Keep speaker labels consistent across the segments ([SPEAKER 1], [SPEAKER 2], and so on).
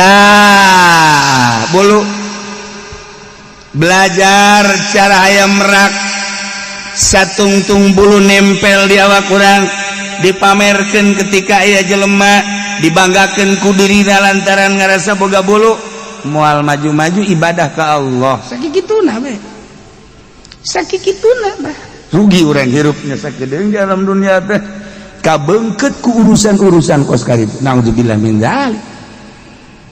[SPEAKER 1] Tah, bulu belajar cara hayam merak, satungtung bulu nempel di awak urang, dipamerkan ketika aya jelema, dibanggakan ku dirina lantaran ngerasa boga bulu, moal maju-maju ibadah ke Allah. Sakituna we, sakituna bah, rugi urang hirupnya sakedeung di alam dunia teh, kabeungkeut ku urusan-urusan kos kitu. Naudzubillah min dzalik.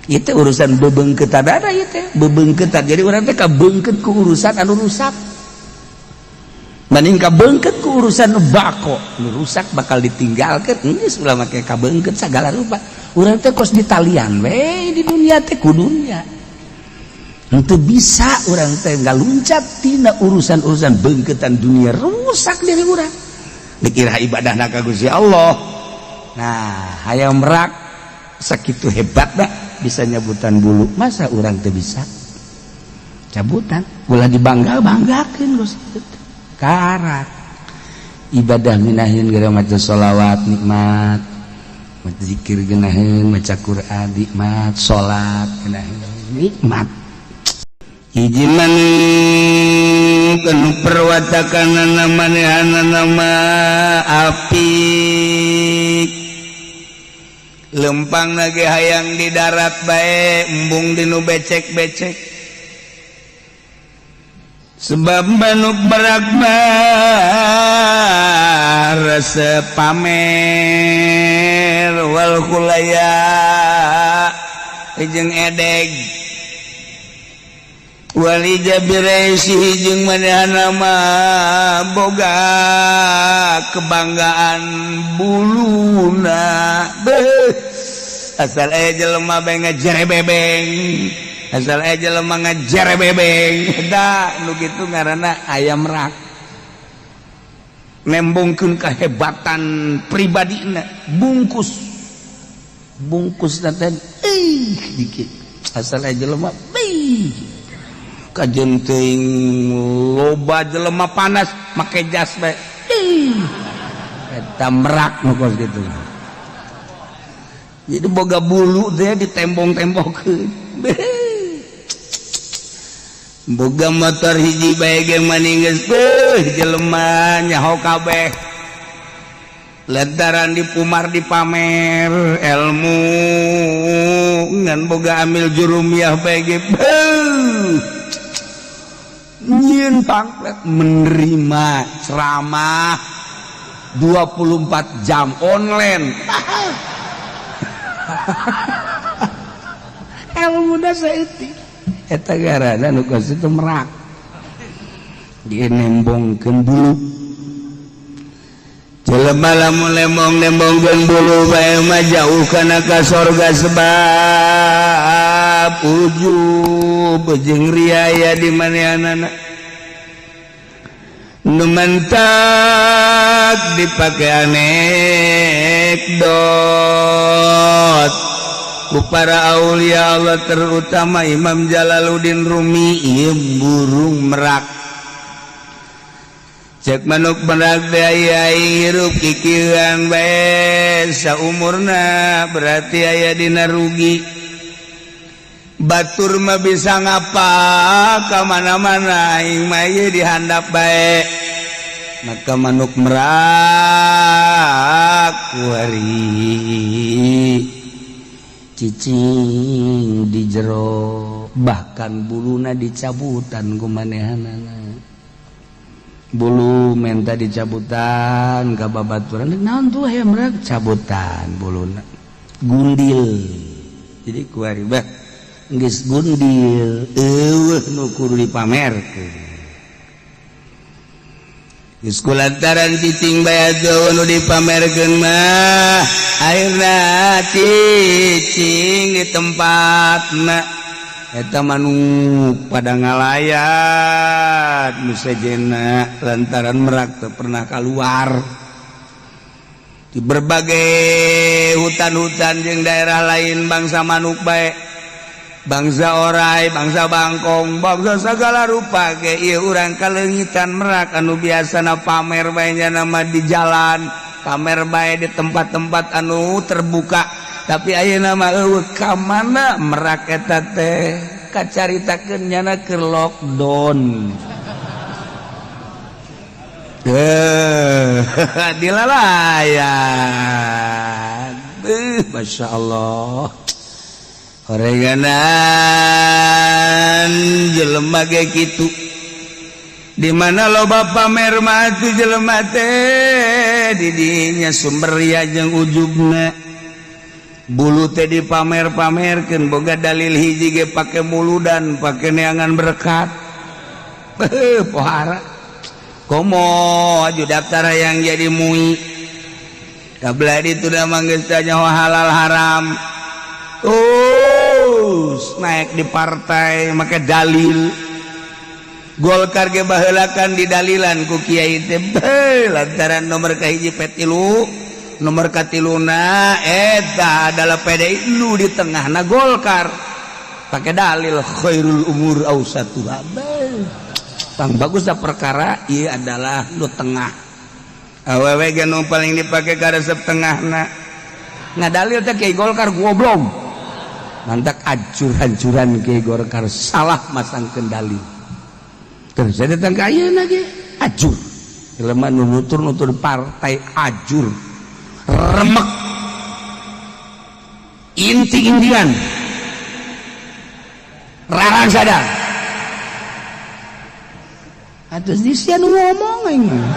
[SPEAKER 1] Itu urusan bebeungkeutan ada, ieu teh bebeungkeutan. Jadi urang teh kabeungkeut ku urusan anu rusak banding kabeungkeut ku urusan nu bako. Nu rusak bakal ditinggalkeun, geus ulah make kabeungkeut sagala rupa. Urang teh kos ditalian we di dunia teh ku dunia. Henteu bisa urang teh ngaluncat tina urusan-urusan beungkeutan dunia, rusak diri urang, dikira ibadahna ka Gusti Allah. Nah, hayam merak sakitu hebat dah bisa nyabutan bulu, masa urang teu bisa cabutan? Ulah dibangga banggakeun Gusti. Karak ibadah minahin gara maca sholawat nikmat, maca zikir geunaheun, maca Quran nikmat, salat geunaheun nikmat. Hiji manuk anu perwatakanana manehanana mah apik, lempang lagi hayang di darat bae, embung di nu becek-becek, sebab manuk merak mah resep pamer, wal khuyala jeung edeg, wal i'jabi ra'sihi jeung manehna mah boga kebanggaan buluna. Beuh, asal aya jelema bae ngajerebebeng, asal aya jelema ngajerebebeng. Da nu kitu ngaranna ayam merak, nembongkeun kehebatan pribadina, bungkus bungkus teh ih dikit, asal aya jelema beuh kajen teuing loba jelema panas make jas bae. Ih, eta merak nu kos kitu. Jadi boga bulu teh ditembong-tembongkeun, boga motor hiji bae ge maning geus beuh jelema nyaho kabeh lantaran dipumar dipamer ilmu. Ngan boga amil jurumiyah bae ge beuh nyieun pamflet menerima ceramah 24 jam online. Ilmu da saeutik, eta garana nu kos itu merak, dia nembongkeun bulu. Jelema lamun lembong nembongkeun bulu bae mah jauh kana ka sorga, sebab ujub jeung riaya di manehanana nu mantak dipake anekdot ku para aulia Allah, terutama Imam Jalaluddin Rumi. Ieu burung merak, cek manuk merak teh aya hirup kikieuan bae saumurna, berarti aya dina rugi. Batur mah bisa ngapa ka mana-mana, aing mah ieu dihandap bae. Maka manuk merak kuari cicing di jero, bahkan buluna dicabutan ku manehanana. Bulu menta dicabutan ka babaturan, naon tuh hayam merak cabutan buluna, gundil. Jadi kuari bah geus gundil, eueuh nu kudu dipamerkeun. Geus kulantaran cicing bae nu dipamerkeun mah, akhirna cicing di tempatna. Eta manuk pada ngalayat nu sejena lantaran merak teu pernah keluar di berbagai hutan-hutan jeung daerah lain. Bangsa manuk bae, bangsa orai, bangsa bangkong, bangsa segala rupa ge, ieu urang kaleungitan merak anu biasana pamer bae nama di jalan, pamer bae di tempat-tempat anu terbuka. Tapi ayeuna mah eueuh ka mana merak eta teh, kacaritakeun nyana keur lockdown. Eh, dilalayan. Masya Allah, horenganan jelema ge kitu. Di mana loba pamer mah atuh jelema teh, di dinya sumber ria jeung ujubna. Bulu teh dipamer-pamerkeun, boga dalil hiji ge pake muludan, pake neangan berkat. Beuh, pohara komo aju daftar yang jadi MUI. Kabla itu dah manggis tanya halal haram. Terus naik di partai make dalil Golkar ge baheulakan didalilan ku kiai teh, beuh, lantaran nomor kahiji P3, nomor katiluna eta adalah PDI, nu di tengahna Golkar, pakai dalil khairul umur ausatuha. Beuh, pang bagus dah perkara ieu adalah nu tengah. Awewe ge nu paling dipake karesep tengahna. Ngadalil teh kiai Golkar goblok, mantak acur-hancuran kiai Golkar salah masang kendali. Terus saya datang ke ayeuna ge ajur jelema nu nutur-nutur partai, ajur remek inti Indian rarang sadar atus di sia nu ngomong. Aing mah,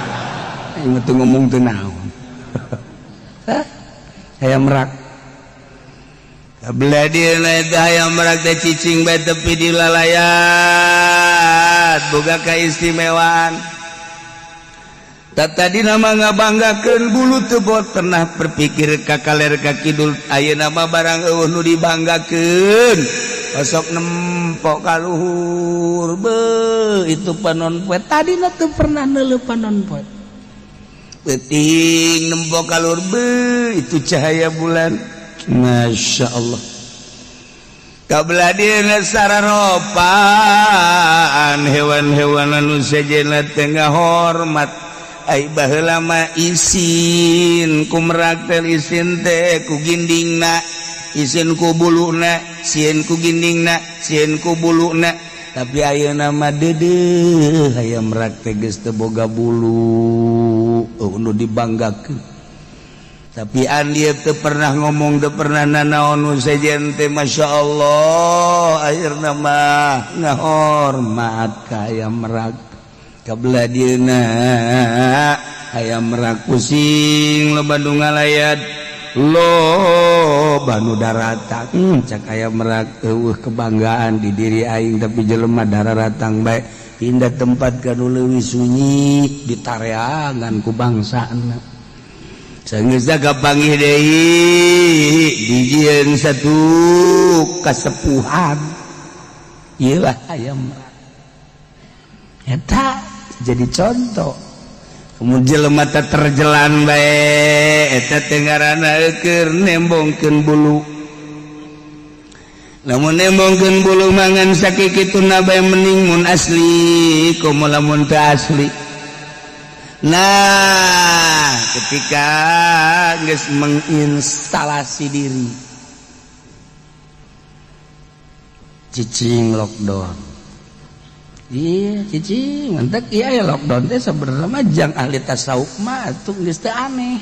[SPEAKER 1] aing mah teu ngomong teu naon. Hah? Hayam merak. Kabelah dieuna eta hayam merak teh cicing bae tepi di lalayat, boga keistimewaan. Tadi nama ngabanggakeun bulu teu bot pernah berpikir ka kaler ka kidul. Ayeuna mah barang eueuh nu dibanggakeun, osok nempok ka luhur, beuh, itu panon poe. Tadina teu pernah neuleuh panon poe, peuting nempok ka luhur, beuh, itu cahaya bulan, Masya Allah. Kabelah dieuna sararopaan hewan-hewan anu sejenna teh ngahormat. Ai baheula mah isin ku merak teh, isin teh ku gindingna, isin ku buluna, sieun ku gindingna, sieun ku buluna. Tapi ayeuna mah deudeuh hayam merak teh geus teu boga bulu, oh, nu dibanggakeun. Tapi dia teu pernah ngomong, teu pernah nanaon nu sejen teh. Masya Allah, akhirna mah ngahormat ka hayam merak. Kabelah dieuna hayam merak pusing, loba nu ngalayat, loba nu daratang. Cak hayam merak, eueuh kebanggaan di diri aing, tapi jelema dararatang bae. Pindah tempat ka nu leuwih sunyi, ditareangan ku bangsana. Sanggeus kapanggih deui, dijieun satu kasepuhan. Ieu lah hayam merak eta jadi contoh. Kemudian jelema teh terjelan bae, eta teh ngaranna keur nembongkeun bulu. Lamun nembongkeun bulu mangan sakikituna bae, mending mun asli komo lamun teu asli. Nah, ketika geus menginstalasi diri, cicing lockdown. Iya, cicing mantak iya ya. Lockdown teh sebenarnya mah jang ahli tasawuf mah atuh geus teu aneh.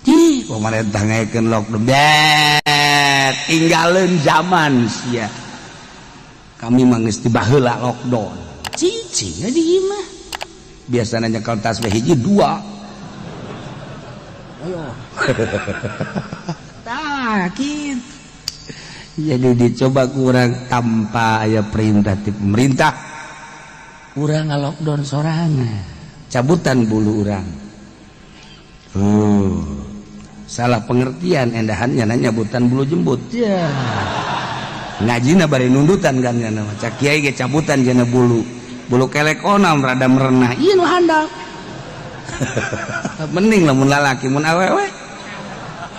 [SPEAKER 1] Ih, pemerintah ngayakeun lockdown, bet tinggalin zaman sia. Kami mah geus ti baheula lockdown. Cicing di imah. Biasanya nyekel tas hiji dua. Ayo. Tah, gitu. Jadi dicoba kurang tanpa aya perintah ti pemerintah. Urang lockdown sorangan. Cabutan bulu urang. Salah pengertian endahannya nanya nyabutan bulu jembut. Ya. Ngajina bari nundutan kan nya mah. Cak kiai ge cabutan jana bulu. Bulu kelek onam rada merenah. Ieu nu handap. Mending lamun lalaki, mun awewe.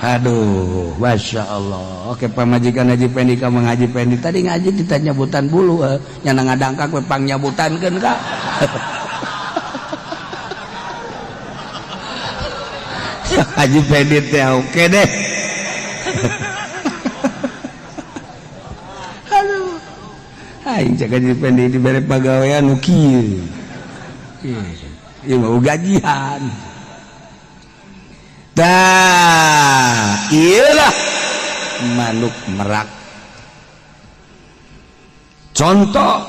[SPEAKER 1] Aduh, Masya Allah. Oke, pamajikan Haji Pendi ka Mang Haji Pendi tadi ngaji kita nyabutan bulu, nyana ngadangkak we pang nyabutankeun ka. Haji Pendi teh oke deh. Aduh. Aing cek aja pendek dibere pagawean nu kieu. Ieu mau gajian. Tah, iyalah manuk merak. Contoh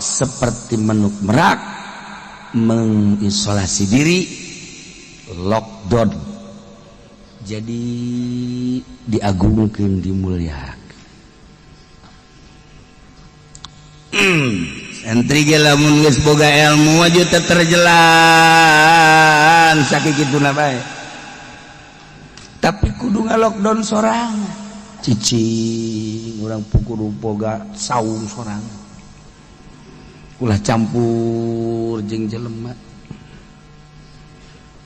[SPEAKER 1] seperti manuk merak mengisolasi diri, lockdown. Jadi diagungkan, dimuliakan. Santri ge lamun geus boga ilmu aja teu terjelan sakituna bae. Tapi kudu nga-lockdown sorangan. Cicing urang kudu boga saung sorangan. Ulah campur jeung jelema.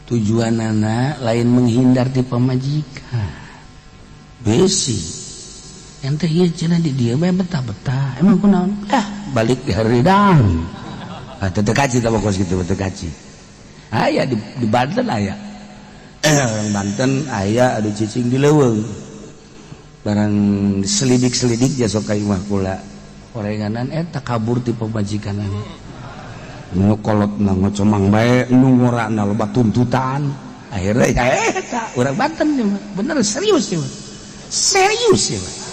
[SPEAKER 1] Tujuanana lain menghindar ti pamajikan. Besi. Yang teh ieu cenah di dieu bae betah-betah. Emang kunaon? Ah, balik di haridang. Ah, teu kaci tah kos kitu teu kaci. Aya di Banten aya. Orang Banten aya adu cicing di leuweung. Barang selidik-selidik ja sok ka imah kula. Orenganan eta kabur ti pamajikanana. Nu kolotna ngocomang bae, nu ngorana loba tuntutan. Akhirnya ya eta urang Banten ieu mah. Bener serius ieu mah. Serius ieu mah.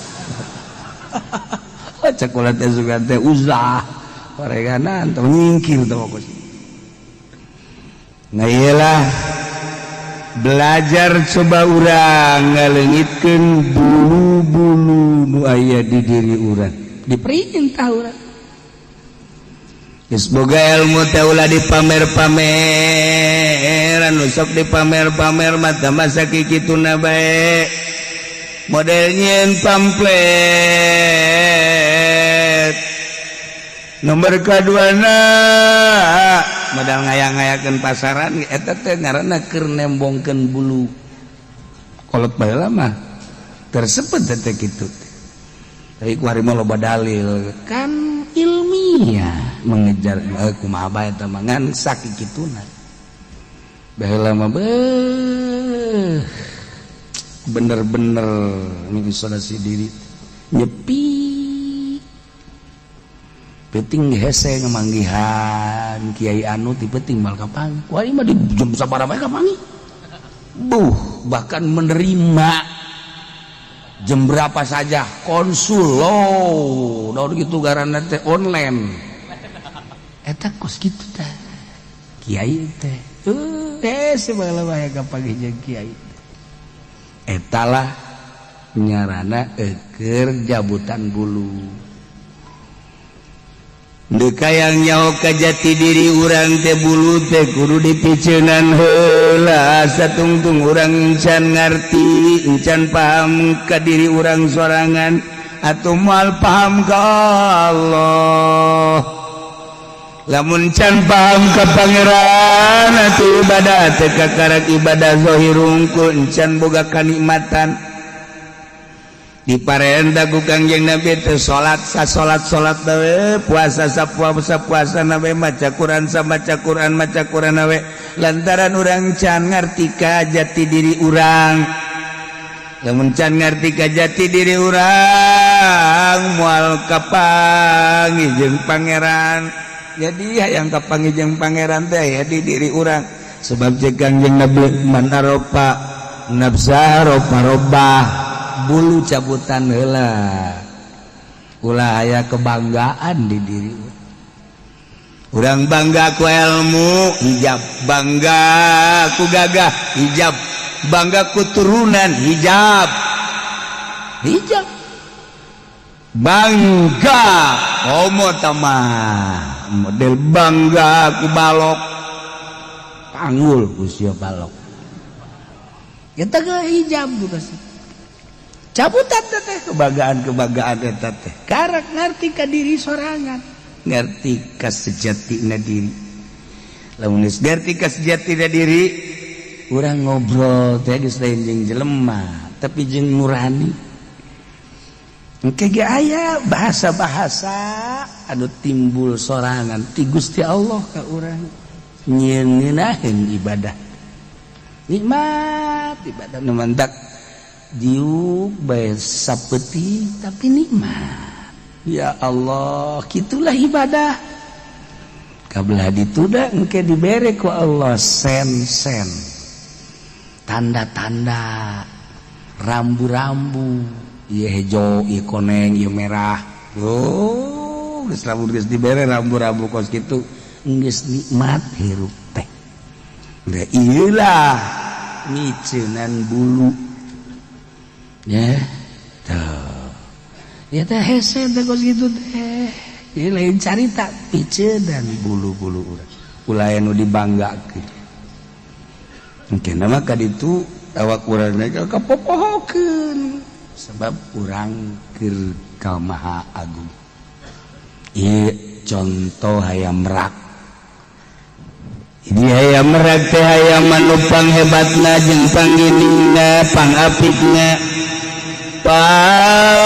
[SPEAKER 1] Cek kula teh sugan teh uzlah. Orenganan teh nyingkir teh kos. Nah iyalah belajar coba urang ngaleungitkeun bulu-bulu nu aya di diri urang. Diperintah urang. Geus boga ilmu teh ulah dipamer-pameran, nu sok dipamer-pamer mah tah masa kikituna bae. Model nyieun pamflet. Nomor kaduana modal ngayang-ngayakeun pasaran eta teh ngaranna keur nembongkeun bulu. Kolot baheula mah tersebut teh kitu. Tapi ku hari mah loba dalil kan ilmiah mengejar kumaha bae eta mah ngan sakikituna. Baheula mah beuh bener-bener mengisolasi diri nyepi. Penting hese ngemanggihan kiai anu ti penting mal kapanggih. Wah ieu mah di jam sabaraha bae kapanggih. Buh, bahkan menerima jam berapa saja konsul lo daun gitu garana teh online. Eta kos kitu teh. Kiai teh. Hese baheula bae kapanggih jeung kiai. Etalah nyarana eukeur jabutan bulu. Deka yang nyaho ka jati diri urang teh bulu teh kudu dipiceunan heula satungtung urang encan ngarti encan paham ka diri urang sorangan atuh moal paham ka Allah. Lamun can paham ka Pangeran atuh ibadah teh kakarak ibadah zahir hungkul encan boga kanikmatan. Diparenta ku Kangjeng Nabi teh salat sa salat salat we puasa sa puasa puasa nabe maca Quran sa maca Quran maca Quran we lantaran urang can ngarti ka jati diri urang. Lamun can ngarti ka jati diri urang moal kapanggih jeung Pangeran. Jadi hayang kapanggih jeung Pangeran teh ya di diri urang. Sebab cek Kangjeng Nabi man arofa nafsa arofa robbah. Bulu cabutan heula ulah aya kebanggaan di diri urang. Bangga ku ilmu hijab, bangga ku gagah hijab, bangga ku turunan hijab, hijab bangga homo tamah model bangga ku balok panggul ku sia balok kita ke hijab juga sih cabutan teh kebanggaan-kebanggaan eta teh karak ngarti ka diri sorangan, ngerti ka sejatina diri. Lamun geus ngerti ka sejatina diri urang ngobrol teh geus lain jeung jelema tapi jeung nurani. Engke ge aya bahasa-bahasa anu timbul sorangan ti Gusti Allah ka urang nyieun ngeunaheun ibadah nikmat ibadah nu mantak. Diuk bae sapetik, tapi nikmat. Ya Allah, gitulah ibadah. Kabelah dituda engke dibere ku Allah sen-sen, tanda-tanda, rambu-rambu, ieu hejo, ieu koneng, ieu merah. Oh, geus lamun geus dibere rambu-rambu kos kitu, geus nikmat hirup teh. Da ieulah miceunan bulu ya tuh ya teh, hese teh kos kitu teh. Ieu lain carita piceunan bulu-bulu urang, ulah anu dibanggakeun. Mungkin nama kaditu awak urang kapopohokeun sebab urang keur ka Maha Agung. Ieu contoh hayam merak. Di hayam merak teh hayam anu panghebatna jeung pangginingna, pangapikna, panggile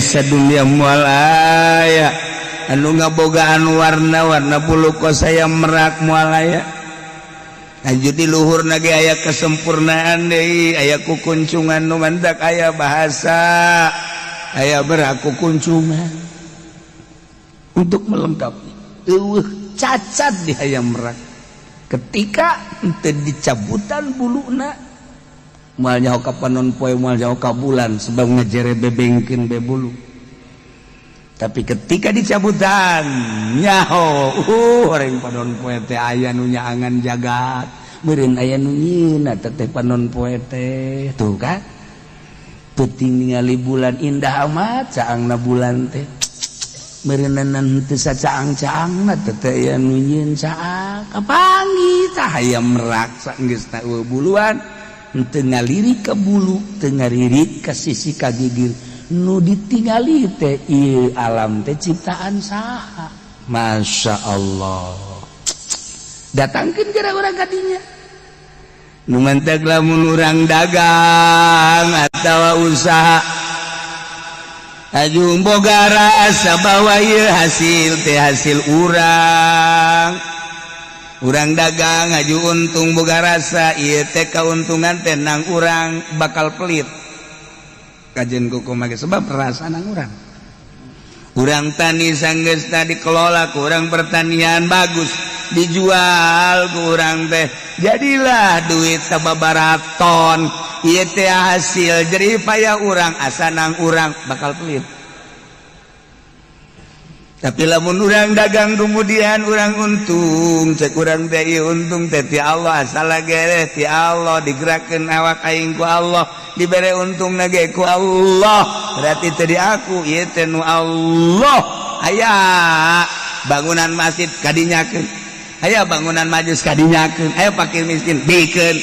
[SPEAKER 1] sadunia. Moal aya anu ngabogaan warna-warna bulu kos hayam merak, moal aya. Lanjut di luhur ge aya kesempurnaan deui, aya kukuncungan nu mantak aya bahasa aya merak kukuncungan untuk melengkapi. Eueuh cacat di hayam merak. Ketika henteu dicabutan buluna, moal nyaho ka panon poe, moal nyaho ka bulan, sebab ngejere bebengkeun be bulu. Tapi ketika dicabutan, nyaho orang panon poe teh aya nu nyaangan jagat, meureun aya nu nyieun teh panon poe teh. Tuh kan, peuting ningali bulan indah amat caangna bulan teh, meureunan teu sacaang-caangna teh teh aya nu nyieun caang. Kapanggih tah hayam merak saenggeus buluan, teu ngalirik ka bulu, teu ngalirik ka sisi ka gigir. Nu ditingali teh ieu alam teh ciptaan saha? Masya Allah. Datangkeun gara urang kadinya. Nu mantak lamun urang dagang atawa usaha, aju boga rasa bahwa ieu hasil teh hasil urang. Urang dagang aju untung, boga rasa ieu teh kauntungan teh nang urang, bakal pelit kajen kuku make sebab rasa nang urang. Urang tani, sanggeus dikelola ku urang pertanian bagus, dijual ku urang teh jadilah duit sababaraton, ieu teh hasil jerih payah urang, asa nang urang, bakal pelit. Tapi lamun urang dagang, kemudian urang untung, cek urang teh ieu untung teh ti Allah, asal gere ti Allah, digerakkeun awak aing ku Allah, dibere untung ge ku Allah, berarti teh di aku, ieu teh nu Allah. Aya bangunan masjid kadinyakeun, aya bangunan majlis kadinyakeun, aya fakir miskin bikeun.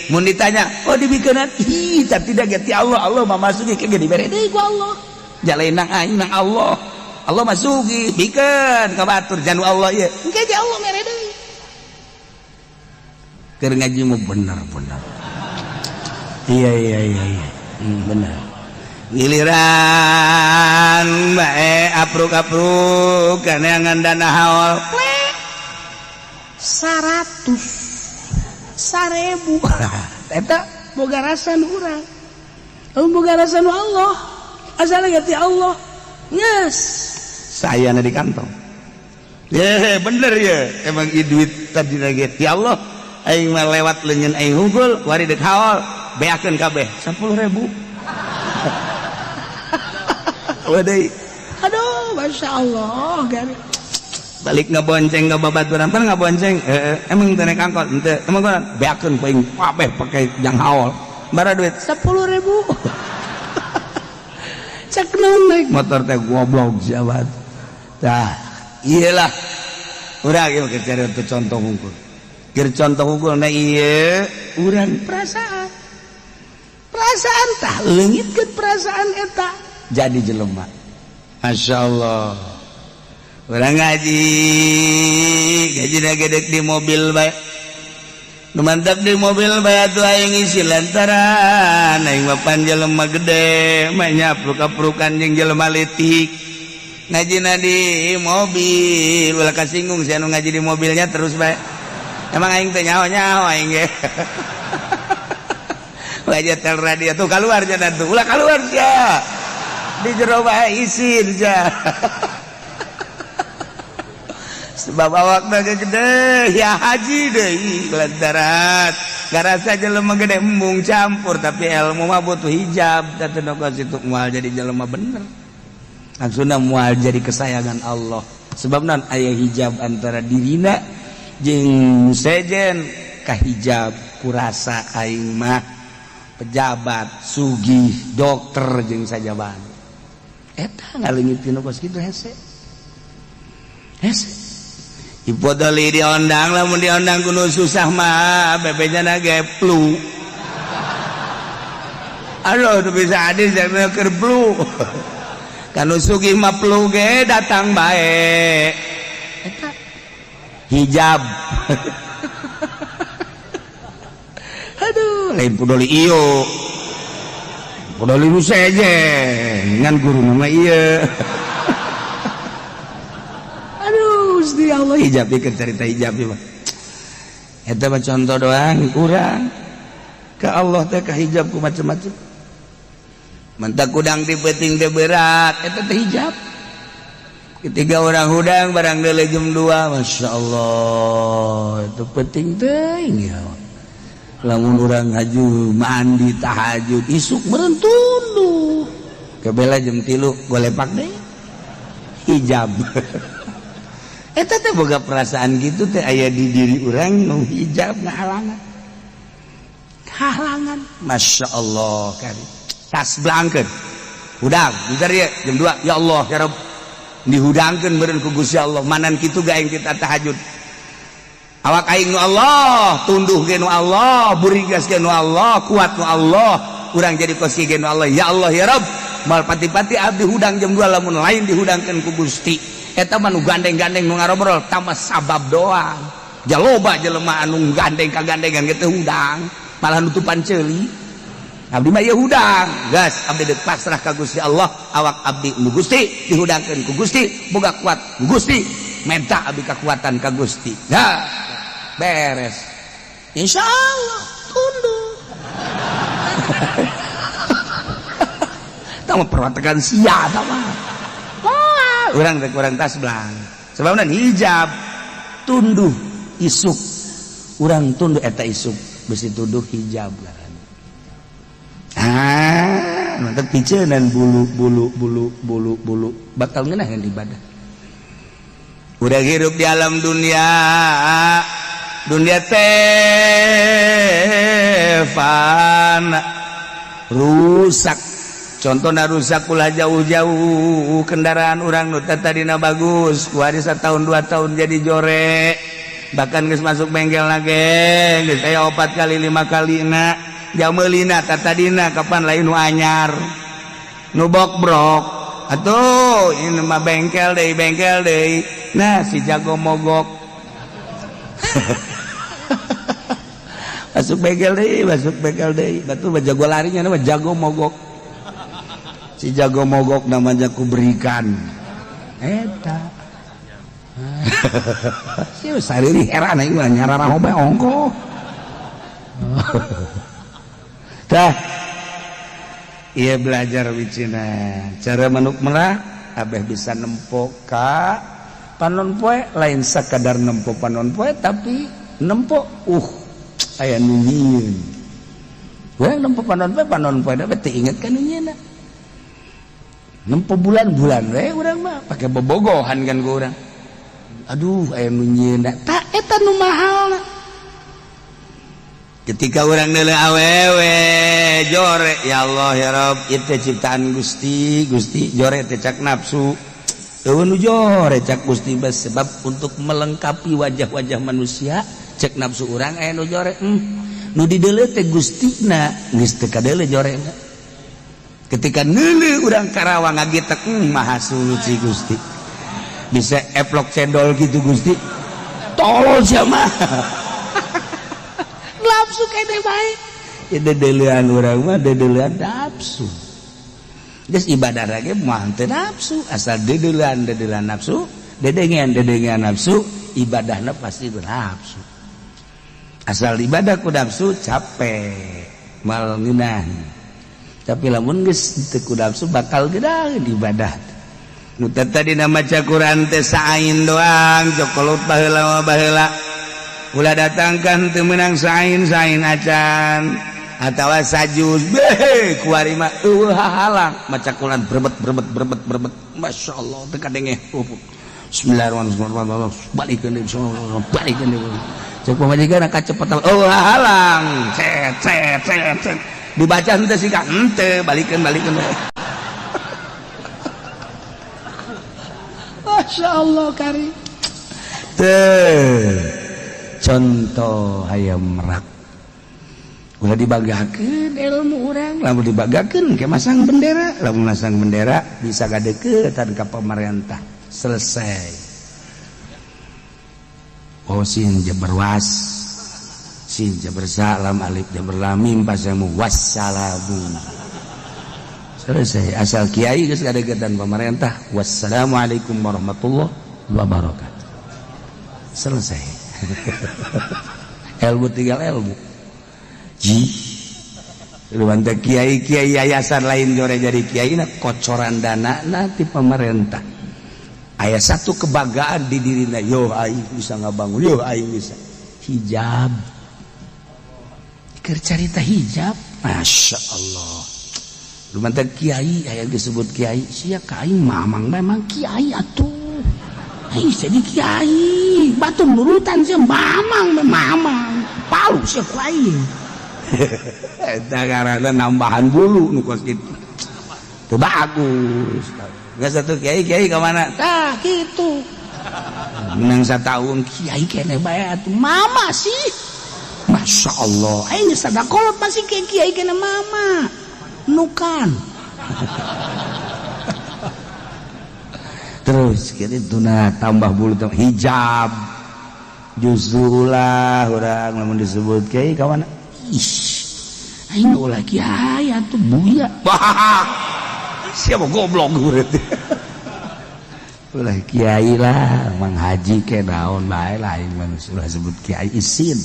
[SPEAKER 1] Mun ditanya, "Oh, dibikeunan?" Ih, tapi tidak ti Allah, Allah mah masuki ke dibere deui ku Allah, jalain nang aing nang Allah, Allah masuki bikeun ka batur janu Allah ieu, engke ge Allah mere deui. Keur ngaji mu bener-bener. Iya, bener. Giliran bae apruk-apruk kaneangan dana haul 100 1000, eta boga rasa nu urang, boga rasa nu Allah, asal ti Allah, yes, saya di kantong ya bener ya. Emang duit tadi lagi ti Allah, aing mah lewat leungeun aing hungkul wari dek haul, beakeun kabeh 10.000. Waduh, aduh, masya Allah, gari balik ngebonceng ke babaturan pan ngabonceng, emang teu naik angkot henteu, emang kan beakeun paing kabeh pake jang haul bara duit 10.000. Cek naon naik motor teh, goblok siapa tah. Iyalah, urang ieu keur cari untuk contoh hungkul, keur contoh hungkul. Nah, ieu urang perasaan, perasaan tah leungitkeun perasaan eta jadi jelema. Masya Allah, urang ngaji gaji gedek di mobil bae. Nu mantap di mobil bae atuh aing isi lantaran aing mah pan jelema gede mah nyapruk-aprukan jeung jelema leutik. Ngajina di mobil, ulah kasinggung sia nu ngaji di mobilnya terus bae. Emang aing teh nyaho-nyaho aing ge. Wajah tel radio tuh keluar jangan tuh ulah keluar sia di jero bae isin sia. Sebab awakna gede ya haji deui lantaran ngarasa jelema gede embung campur, tapi ilmu mah butuh hijab. Teu situ moal jadi jelema bener, langsungna moal jadi kesayangan Allah, sebab non aya hijab antara dirina jeung sejen. Kahijab kurasa aing mah pejabat, sugih, dokter jeung sajaban eta ngaleungit tina kos kitu hese hese. Ipodoli diondang, lamun diondang kudu susah mah bebejana ge flu. Aduh, tuh bisa adil jangan keur flu. Kanu sugih mah flu ge datang bae. Eta hijab. Aduh, lain pudoli iyo. Pudoli nu sejen, ngan guru mah ieu. Aduh, Gusti Allah, hijab ieu cerita hijab ieu mah. Eta mah contoh doang kurang. Ka Allah teh ka hijab ku macem-macem. Mentak kudang di peuting teh berat, eta teh hijab. Ketiga orang hudang barang deuleu jam 2, Masya Allah, itu penting teuing ya. Lamun urang haju mandi tahajud isuk meureun tunduh. Kebela jam 3 golepak deh. Hijab. Eta teh boga perasaan gitu teh aya di diri urang nu hijab ngahalangan. Halangan. Masya Allah kari. Tas blangkeun. Hudang, bentar ya jam 2. Ya Allah, ya Rabb. Dihudangkeun meureun ku Gusti Allah. Manan kitu ga aing kita tahajud. Awak aing nu Allah, tunduh ge nu Allah, burigas ge nu Allah, kuat nu Allah, urang jadi kos ge nu Allah. Ya Allah ya Rabb, mal pati-pati abdi hudang jam 2 lamun lain dihudangkeun ku Gusti. Eta mah nu gandeng-gandeng nu ngarobrol tambah sabab doang. Jaloba jelema anu gandeng kagandengan ge teu hudang, malah nutupan ceuli. Abdi mah ieu hudang, gas abdi deuk pasrah ka Gusti Allah, awak abdi nu Gusti dihudangkeun ku Gusti, boga kuat ku Gusti, menta abdi kekuatan ka Gusti. Nah, beres. Insya Allah tunduk. Tama perwatakan sia tama. Wah, urang teh kurang tas belang. Sebabna hijab tunduh isuk. Urang tunduh eta isuk besi tunduh hijab ngaranna. Ah, mantap picenan bulu bulu bulu bulu bulu bakal ngeunaheun ibadah. Udah hirup di alam dunia, dunia teh fana, rusak. Contohna rusak ulah jauh-jauh, kendaraan urang nu tadina bagus, kuari setahun 2 tahun jadi jore, bahkan geus masuk bengkel lagi geus aya 4 kali 5 kali na jamelina tadina kapan lain nu anyar nu bokbrok atuh ini mah bengkel deui nah si jago mogok. Masuk bengkel deui batu mah jago larinya nama jago mogok. Si jago mogok namanya ku berikan eta. Si sariri heran aing mah nyarara hobe ongko. Tah ieu belajar wicina cara manuk merak abeh bisa nempo ka panon poe, lain sakadar nempo panon poe tapi nempo aya nu nyieun. Urang nempo panon poe da teu inget ka nu nyieunna. Nempo bulan-bulan we urang mah pake bobogohan kan ku urang. Aduh aya nu nyieunna tah eta nu mahalna. Ketika urang deuleu awewe jore, ya Allah ya Rabb, ieu teh ciptaan Gusti, Gusti jore teh cak nafsu. Eueuh nu jore cak Gusti bas, sebab untuk melengkapi wajah-wajah manusia cek nafsu urang aya nu jore. Nu dideuleu teh Gustina geus teu kadeuleu jorena. Ketika neuleuh urang Karawang ngagitek, maha suci Gusti. Bisa eplok cendol gitu Gusti. Tolol sia mah. Nafsu kene bae. Ya dedeulean urang mah dedeulean nafsu. Geus ibadah lagi mah teu nafsu, asal dedeulean dedeulean nafsu, dedengean dedengean nafsu, ibadahna pasti nafsu. Asal ibadah ku nafsu capek. Mal ngeunah. Tapi lamun geus teu ku nafsu bakal geunah ibadah. Nu tadi maca Quran teh saain doang, cokolot baheula baheula. Ulah datangkan teu meunang sain-sain acan atawa sajuz beh kuari mah eueuh hahalang maca Quran berebet berebet berebet berebet, masyaallah teu kadenge. Bismillahirrahmanirrahim, balikeun deui, balikeun deui. Cek pamajikan kacepetan, eueuh hahalang, cet cet cet cet, dibaca henteu sih ka henteu, balikeun balikeun. Masyaallah kari teh contoh hayam merak. Ulah dibanggakeun ilmu urang, lamun dibanggakeun ke masang bendera, lamun masang bendera bisa gadeukeutan ka pemerintah. Selesai. Oh sin jabar was, sin jabar salam, alif jabar lam mim pasamu wassalamu. Selesai. Asal kiai geus gadeukeutan pemerintah, wassalamualaikum warahmatullahi wabarakatuh. Selesai. Ilmu tinggal ilmu. Ji lu kiai kiai yayasan lain jore jadi kiai na kocoran dana nanti pemerintah. Aya satu kebanggaan di dirina, yo aing bisa ngabangun, yo aing bisa hijab. Keur carita hijab, masya Allah. Lu mantap kiai, aya disebut kiai, sia ka aing mamang memang kiai atuh. Aing jadi kiai, batu nurutan sia mamang mamang, palu sia ku aing. Eta karena nambahan bulu nu kos kitu. Teu bagus. Geus satu kiai kiai ka mana? Tah kitu. Menang satahun kiai kene bae atuh mama sih. Masya Allah, aing geus sadakolot masih kiai kiai kene mama. Nukan. Terus kitu nah tambah bulu tambah hijab. Justru ulah urang lamun disebut kiai ka mana? Ih, aing ulah kiai atuh buya. Wah, siapa goblok berarti. Ulah kiai lah, mang haji ke naon bae lah aing mah ulah sebut kiai isin.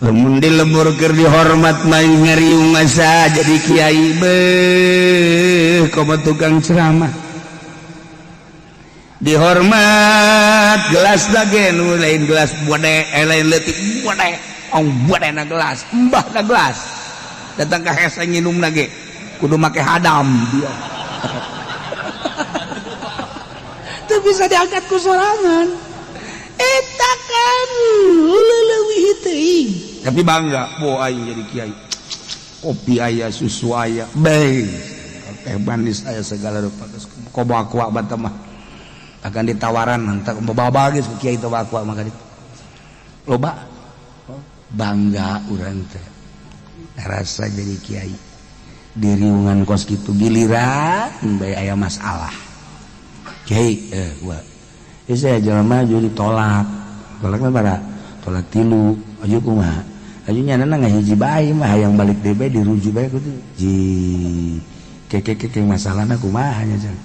[SPEAKER 1] Lamun di lembur keur dihormat mah ngariung masa jadi kiai beuh komo tukang ceramah. Dihormat gelas lagi nu lain gelas bode, lain leutik bode, ong bode na gelas, mbah na gelas. Datang ka hese nginum lagi kudu make hadam dia. Teu bisa diangkat ku sorangan. Eta kan leuwih teuing. Tapi bangga, bo aing jadi kiai. Kopi aya, susu aya, bae. Teh manis aya segala rupa. Komo aqua bata mah. Akan ditawaran entar bawa geus ku kiai teh aqua maka ditu. Loba bangga urang teh. Rasa jadi kiai. Diriungan kos kitu giliran bae aya masalah. Kiai gua. Ieu saya jelema maju ditolak. Tolakna bara tolak tilu, aju kumaha? Aju nyanana ngahiji bae mah hayang balik deui bae dirujuk bae kudu. Ji keke keke masalahna kumaha nya jang.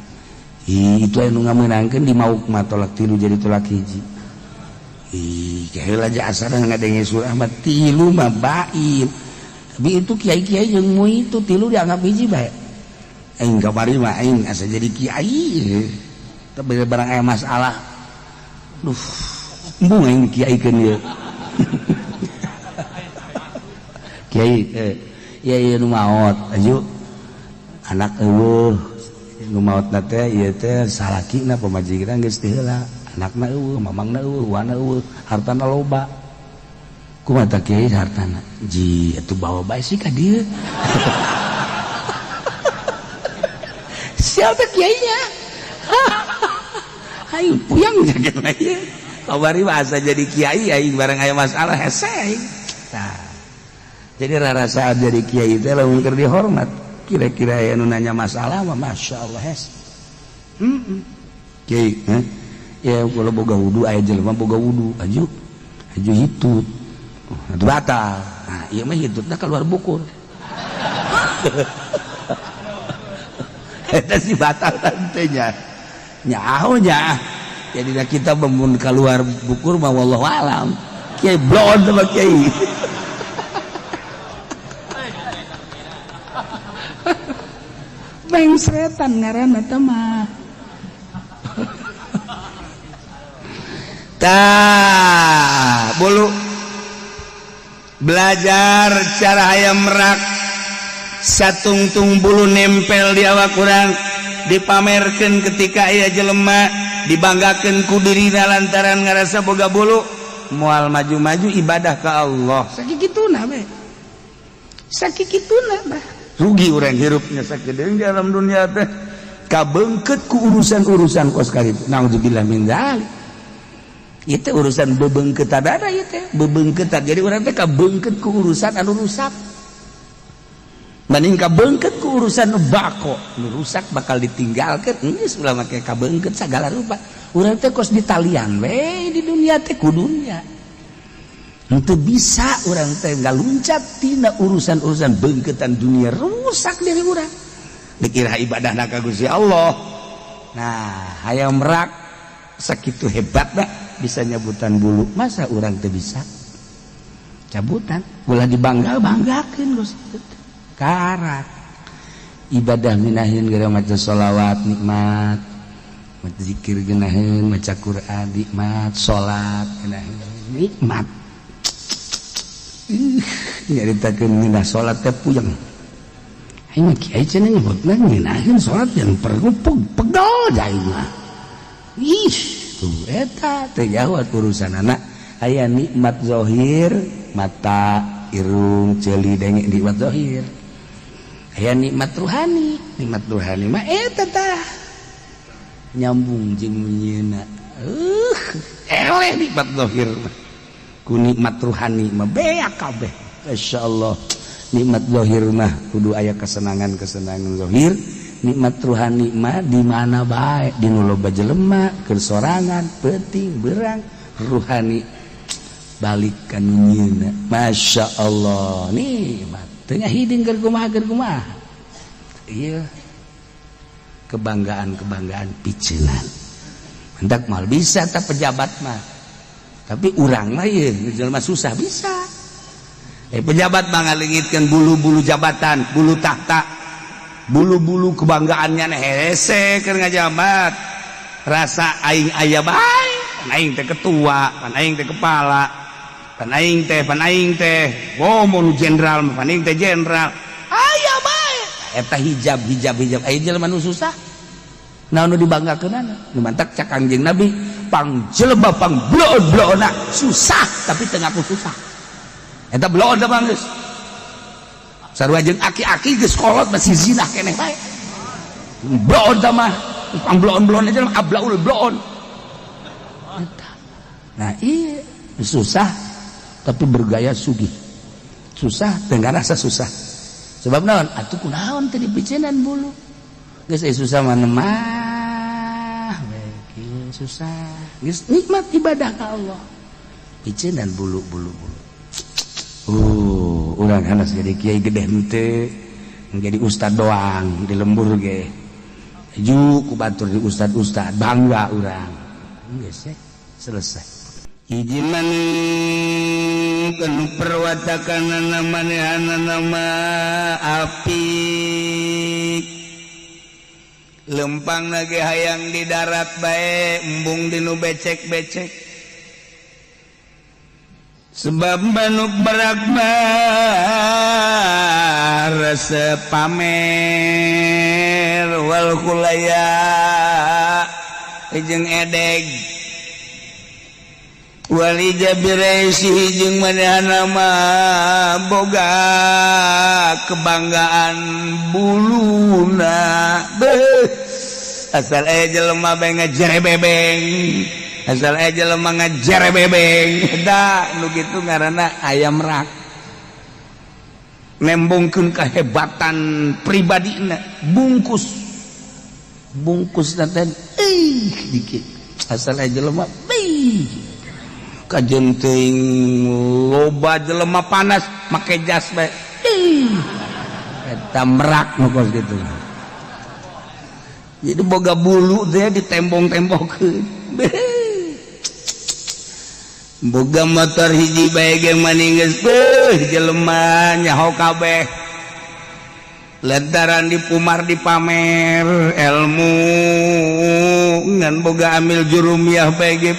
[SPEAKER 1] Ih, itu anu ngamenangkeun di mauk mah tolak tilu jadi tolak hiji. Ih, heula aja asana ngadenge surah mah tilu mah bain. Tapi itu kiai-kiai jeung mu itu tilu dianggap hiji bae. Aing kamari mah aing asa jadi kiai. Tapi barang aya masalah. Duh, embung aing dikiaikeun ieu. Kiai ieu ieu nu maot aju anak eueuh nu maotna teh ieu teh salakina pamajikan geus teu heula, anakna eueuh, mamangna eueuh, wana eueuh, hartana loba. Kumaha tah kiai hartana? Ji atuh bawa bae sih ka dieu. Siapa kiainya? Aing puyang jaket ieu. Kamari mah asa jadi kiai aing bareng aya masalah hese aing. Tah. Jadi rarasaan jadi kiai teh lamun keur dihormat. Kira-kira aya nu nanya masalah mah masya Allah hes. Kiai, heh. Ya kalau boga wudu aya jelema boga wudu, aju aju hitut. Itu batal. Nah, ieu mah hitutna keluar bukur. Eta sih batal teh nya. Nyaho nya. Jadi kita memun keluar bukur mah wallahu alam. Kiai blon sama kiai. Pengsretan ngaranna teh mah.
[SPEAKER 2] Tah, bulu belajar cara hayam merak, satungtung bulu nempel di awak urang, dipamerkan ketika aya jelema, dibanggakan ku dirina lantaran ngarasa boga bulu, moal maju-maju ibadah ke Allah.
[SPEAKER 1] Sakituna we, sakituna bah.
[SPEAKER 2] Rugi urang hirupnya sakedeung di alam dunia teh, kabeungkeut ku urusan-urusan kos kitu. Naudzubillah min dzalik. Itu urusan bebeungkeutan ada ieu teh, bebeungkeutan. Jadi urang teh kabeungkeut ku urusan anu rusak. Banding kabeungkeut ku urusan nu bako, nu rusak bakal ditinggalkeun, geus ulah make kabeungkeut sagala rupa. Urang teh kos ditalian we di dunia teh ku dunia. Henteu bisa urang teh ngaluncat tina urusan-urusan beungkeutan dunia, rusak diri urang. Dikira ibadahna ka Gusti Allah. Nah, hayam merak sakitu hebatna bisa nyabutan bulu, masa urang teu bisa cabutan? Ulah dibangga-banggakeun, Gusti. Karak ibadah minahin gara maca sholawat nikmat, maca zikir geunaheun, maca Quran nikmat, salat geunaheun nikmat. Nyaritakeun ngeunah salat teh puyeng. Aing mah kiai cenah nyebutna ngeunaheun salat yang perlu pegel aing mah. Ih, tuh eta teh jauh urusan anak. Aya nikmat zahir, mata, irung, ceuli, denge, nikmat zahir. Aya nikmat ruhani, nikmat ruhani mah eta tah nyambung jeung nyieuna. Eleh nikmat zahir mah ku nikmat ruhani mah beak kabeh. Masyaallah, nikmat zahir mah kudu aya kesenangan-kesenangan zahir. Nikmat ruhani mah di mana bae, di nu loba jelema, keur sorangan, peuting berang, ruhani balik ka nu nyieuna. Masya Allah, nikmat teu hideung keur kumaha, keur kumaha. Ieu kebanggaan-kebanggaan piceunan. Hendak mal bisa tak pejabat mah, tapi urang mah ieu jelema susah bisa. Pejabat mah ngalengitkeun bulu-bulu jabatan, bulu tahta, bulu-bulu kebanggaannya hese keur ngajabat. Rasa aing aya bae, pan aing teh ketua, pan aing teh kepala, pan aing teh, pan aing teh, oh mun jenderal mah pan aing teh jenderal. Aya bae. Eta hijab hijab hijab aya jelema nu susah. Naon nu dibanggakeunana? Nu mantak cak Kangjeng Nabi, pang jelema pang bloon-bloonna susah tapi teu ngaku susah. Eta bloon da bang geus. Sarua jeung aki-aki geus kolot masih zina keneh bae. Bloon da mah, pang bloon-bloon aja ablaul bloon. Nah, iya susah tapi bergaya sugih. Susah teu ngarasa susah. Sebab naon? Atuh kunaon teh dipiceunan bulu. Geus susah mah mah we kieu susah. Geus nikmat ibadah ka Allah. Piceunan bulu-bulu bulu. Urang hanas jadi kiai gede henteu, jadi ustad doang di lembur ge. Ju ku batur di ustad-ustad bangga urang. Geus selesai. Hiji maning kanu perwatakanana manehanana mah apik. Lempang lagi hayang di darat bae, embung di nu becek-becek. Sebab manuk merak mah resep pamer wal khulaya jeung edeg wali jabiraisi jeung manehna mah boga kebanggaan buluna. Beuh, asal aya jelema bae ngajere bebeng, asal aya jelema ngajere bebeng. Da nu kitu ngaranna ayam rak, nembongkeun kehebatan pribadina, bungkus bungkus teh ih dikit asal aya jelema beuh kajen teuing loba jelema panas make jas bae. Ih, eta merak nu kos kitu. Jadi boga bulu teh ditembong-tembongkeun. Boga motor hiji bae ge maning geus beuh jelema nyaho kabeh.
[SPEAKER 1] Lantaran dipumar, dipamer ilmu ngan boga amil jurumiyah bae ge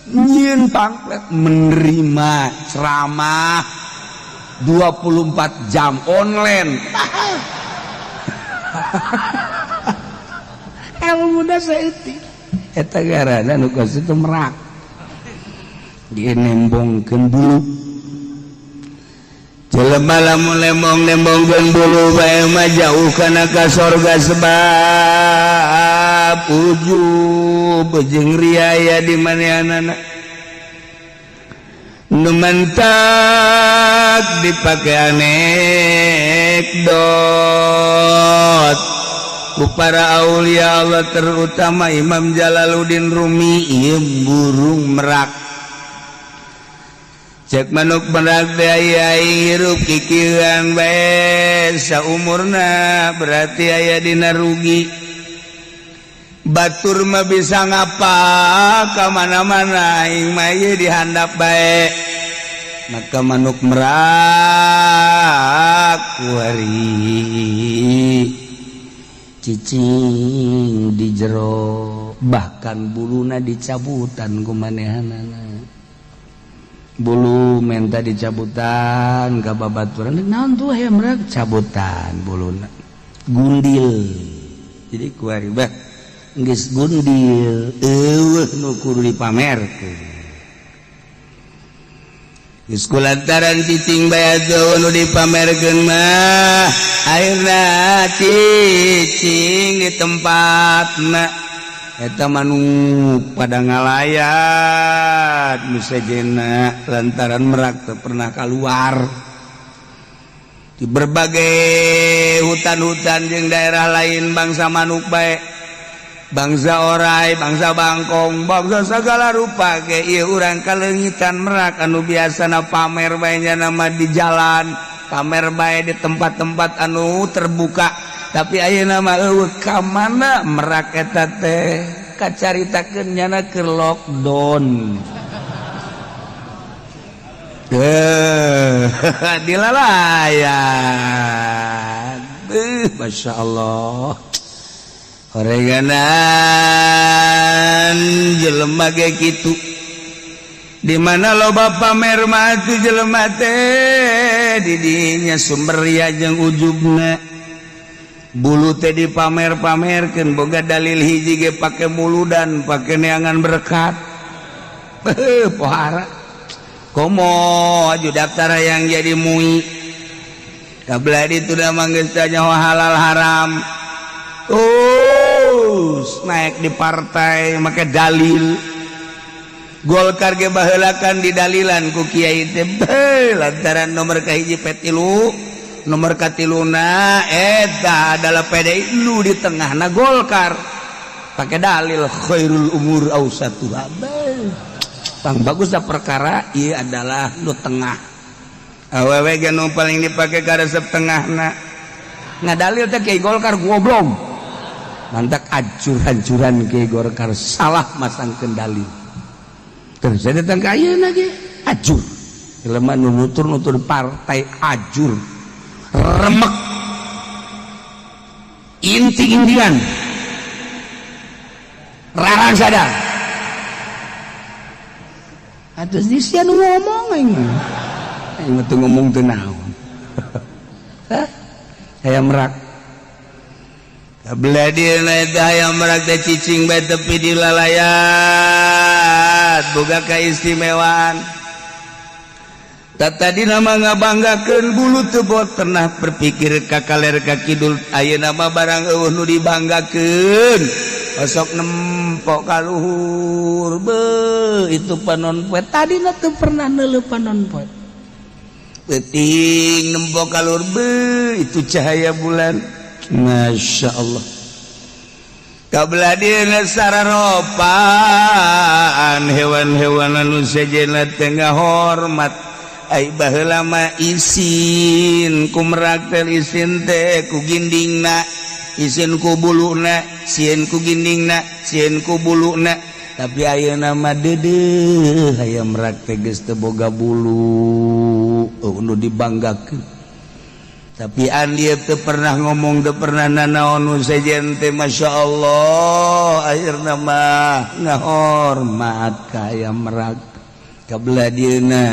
[SPEAKER 1] nyieun pamflet, menerima ceramah 24 jam online. Ilmu da saeutik eta garana nu kos itu merak dia nembongkeun bulu. Jelema lamun lembong-lembongkeun bulu bae mah jauh kana ka sorga, sebab ujub jeung riaya di manehanana nu mantak dipake anekdot ku para aulia Allah, terutama Imam Jalaluddin Rumi. Ieu burung merak, cek manuk merak teh aya hirup kikieuan bae saumurna, berarti aya dina rugi. Batur mah bisa ngapa ka mana-mana, aing mah ieu dihandap bae. Maka manuk merak kuari cicing di jero, bahkan buluna dicabutan ku manehanana. Bulu menta dicabutan ka babaturan. Naon tuh hayam merak cabutan buluna, gundil. Jadi kuari bah geus gundil, eueuh nu kudu dipamerkeun. Geus kulantaran cicing bae nu dipamerkeun mah, akhirna cicing di tempatna eta manuk pada ngalayat nu sejena, lantaran merak teu pernah keluar di berbagai hutan-hutan jeung daerah lain. Bangsa manuk bae, bangsa orai, bangsa bangkong, bangsa segala rupa ge, ieu urang kaleungitan merak anu biasana pamer bae nama di jalan, pamer bae di tempat-tempat anu terbuka. Tapi ayeuna mah eueuh. Ka mana merak eta teh? Kacaritakeun nyana keur lockdown. Eh, dilalayan. Masya Allah. Horeganan jelema ge kitu. Di mana loba pamer mah atuh jelema teh, di dinya sumber ria jeung ujubna. Bulu teh dipamer-pamerkeun, boga dalil hiji ge pake muludan, pake neangan berkat. Pohara. Komo aju daftar yang jadi MUI. Kabelah itu dah manggis tanya halal haram. Terus naik di partai make dalil. Golkar ge baheulakan didalilan ku kiai teh lantaran nomor kahiji P3, nomor katiluna eta adalah PDI, lu di tengahna Golkar, pakai dalil khairul umur ausatuha. Pang bagus dah perkara ieu adalah nu tengah. Awewe ge nu paling dipake karesep tengahna. Ngadalil teh kiai Golkar goblok. Mantak acur-ancuran kiai Golkar salah masangkeun dalil. Terus saya datang ke ayeuna ge ajur. Jelema nu nutur-nutur partai ajur. Remek. Inti-intian. Rarang sadar. Atus di sia nu ngomong aing mah. Aing mah teu ngomong teu naon. Hah? Hayam merak. Kabelah dieuna eta hayam merak teh cicing bae tepi di lalayat, boga keistimewaan. Tadi nama ngabanggakeun bulu teu bot pernah berpikir ka kaler ka kidul. Ayeuna mah barang eueuh nu dibanggakeun, osok nempok ka luhur be itu panon poe. Tadina teu pernah neuleuh panon poe, peuting nempok ka luhur be itu cahaya bulan. Masya Allah. Kabelah dieuna sararopan hewan-hewan anu sejenna teh ngahormat. Ai baheula mah isin ku merak teh, isin teh ku gindingna, isin ku buluna, sieun ku gindingna, sieun ku buluna. Tapi ayeuna mah deudeuh hayam merak teh geus teu boga bulu, nu dibanggakeun. Tapi dia teu pernah ngomong, teu pernah nanaon nu sejen teh. Masya Allah, akhirna mah ngahormat ka ayam merak. Kabelah dieuna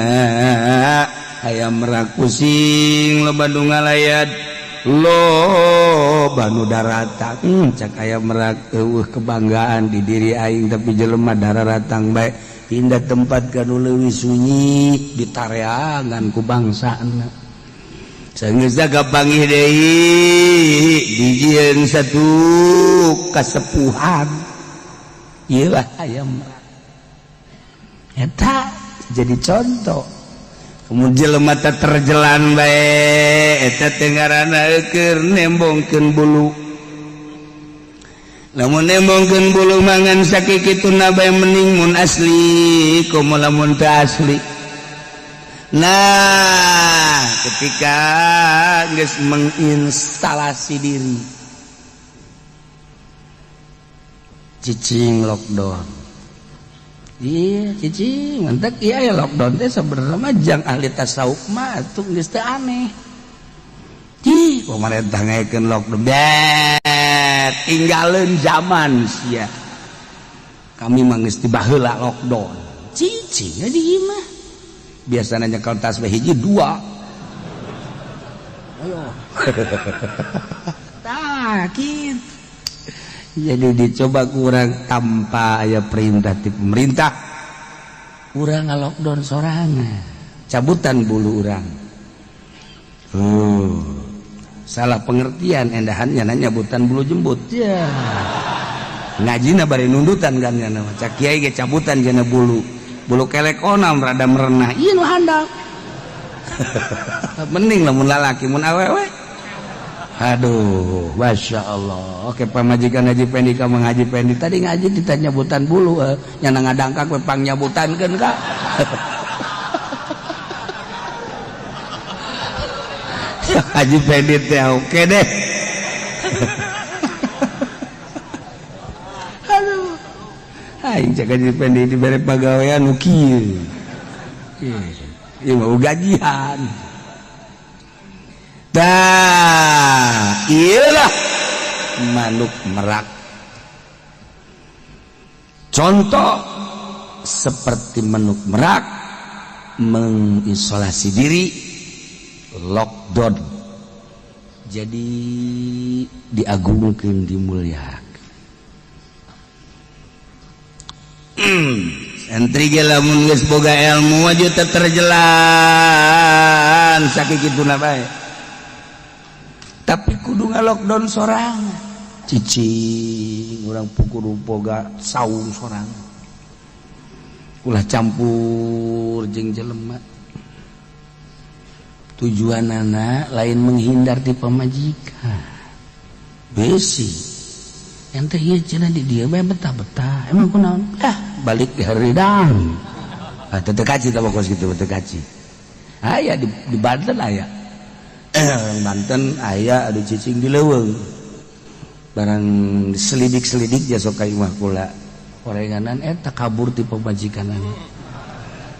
[SPEAKER 1] ayam merak pusing, loba nu ngalayat, loba nu daratang. Cak ayam merak, eueuh kebanggaan di diri aing, tapi jelema dararatang bae. Pindah tempat ka nu leuwih sunyi, ditareangan ku bangsana. Sanggeus kapanggih deui, dijieun satu kasepuhan. Ieu lah ayam merak eta jadi contoh. Kemudian jelema teh terjelan bae, eta teh ngaranna keur nembongkeun bulu. Lamun nembongkeun bulu mangan sakikituna bae, mending mun asli komo lamun teu asli. Nah, ketika geus menginstalasi diri, cicing lockdown. Iya, cicing mantak. Iya ya, lockdown teh sebenarnya mah jang ahli tasawuf mah atuh geus teu aneh. Ih, pemerintah ngayakeun lockdown, bet tinggalin zaman sia. Kami mah geus ti baheula lockdown. Cicing di imah. Biasanya nyekel tas hiji dua. Ayo. Tah, gitu. Jadi dicoba kurang tanpa aya perintah ti pemerintah. Urang lockdown sorangan. Cabutan bulu urang. Salah pengertian endahannya nanya nyabutan bulu jembut. Ya. Ngajina bari nundutan kan nya. Cak kiai ge cabutan jana bulu. Bulu kelek onam rada merenah. Ieu nu handap. Mending lamun lalaki, mun awewe. Aduh, Masya Allah. Oke, pamajikan Haji Pendi ka Mang Haji Pendi tadi ngaji ditanya nyabutan bulu, nyana ngadangkak we pang nyabutankeun ka. Haji Pendi teh oke deh. Aduh. Aing cek Haji Pendi dibere pagawean nu kieu. Ieu mau gajian. Dah, iyalah manuk merak. Contoh seperti manuk merak mengisolasi diri, lockdown. Jadi diagungkan, dimuliakan. Santri ge lamun geus boga ilmu aja teu terjelan sakituna bae. Tapi kudu nga-lockdown sorangan. Cicing urang kudu boga saung sorangan. Ulah campur jeung jelema. Tujuan anak lain menghindar di pamajikan. Besi. Yang teh ieu cenah di dieu bae betah-betah. Emang kunaon? Ah, balik di haridang. Ah, teu kaci tah kos kitu teu kaci. Aya di Banten aya. Banten aya adu cicing di leuweung. Barang selidik-selidik jasok ka imah kula. Orenganan eta kabur ti pamajikanana.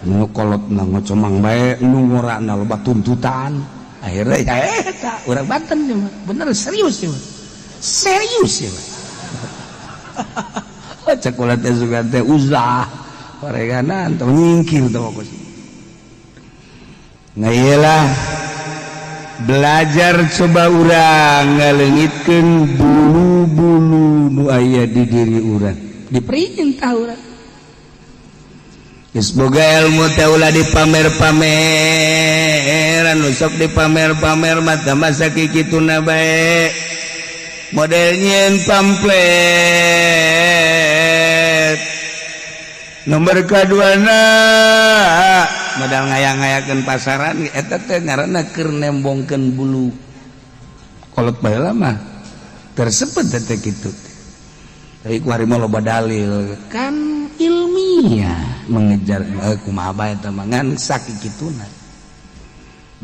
[SPEAKER 1] Nu kolotna ngocomang bae, nu ngorana loba tuntutan. Akhirnya ya eta urang Banten ieu mah. Bener serius ieu mah. Serius ieu mah. Cek kula teh sugan teh uzlah. Orenganan tong nyingkir teh kos. Nah iyalah belajar coba urang ngaleungitkeun bulu-bulu nu aya di diri urang. Diperintah urang. Geus boga ilmu teh ulah dipamer-pameran, nu sok dipamer-pamer mah teh masa kikituna bae. Model nyieun pamflet. Nomor kaduana modal ngayang-ngayakeun pasaran, eta teh ngaranna keur nembongkeun bulu. Kolot baheula mah tersebut teh kitu. Tapi ku hari mah loba dalil kan ilmiah mengejar kumaha bae eta mah ngan sakikituna.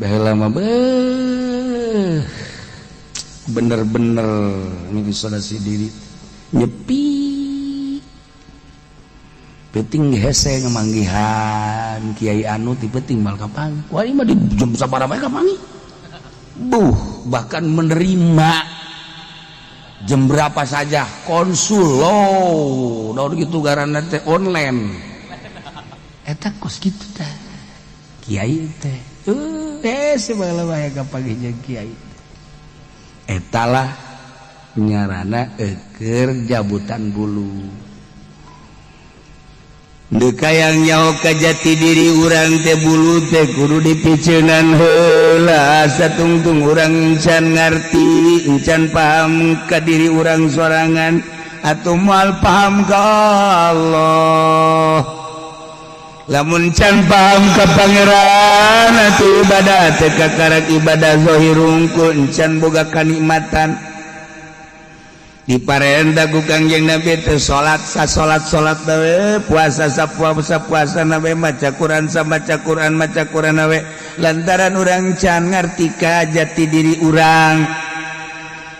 [SPEAKER 1] Baheula mah beuh bener-bener mengisolasi diri, nyepi. Penting hese ngemanggihan kiai anu ti penting mal kapan. Wah, ini mah di jam sabaraha bae kapangi. Buh. Bahkan menerima jam berapa saja konsul lo daun gitu garana teh online eta kos kitu teh kiai teh. Hese bae kapanggih jeung kiai. Etalah ngarana eker jabutan bulu. Hayang nyaho ka jati diri urang teh, bulu teh kudu dipiceunan heula. Satungtung urang encan ngarti, encan paham ka diri urang sorangan atau moal paham ka Allah. Lamun can paham ka Pangeran atuh ibadah teh kakarak ibadah zahir hungkul, encan boga kanikmatan. Diparenta ku Kangjeng Nabi teh salat sa salat salat we, puasa sa puasa puasa na we, maca Quran sa maca Quran maca Quran we, lantaran urang can ngarti ka jati diri urang.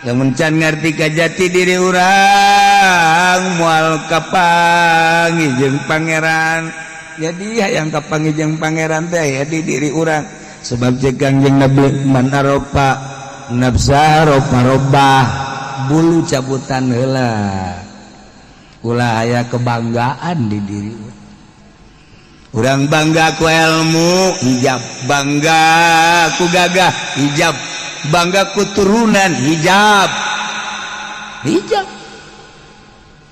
[SPEAKER 1] Lamun can ngarti ka jati diri urang, moal kapanggih jeung Pangeran. Jadi hayang kapanggih jeung Pangeran teh aya di diri urang, sebab cek Kangjeng Nabi, man arofa nafsa arofa robbah. Bulu cabutan heula, ulah aya kebanggaan di diri urang. Bangga ku ilmu, hijab. Bangga ku gagah, hijab. Bangga ku turunan, hijab, hijab.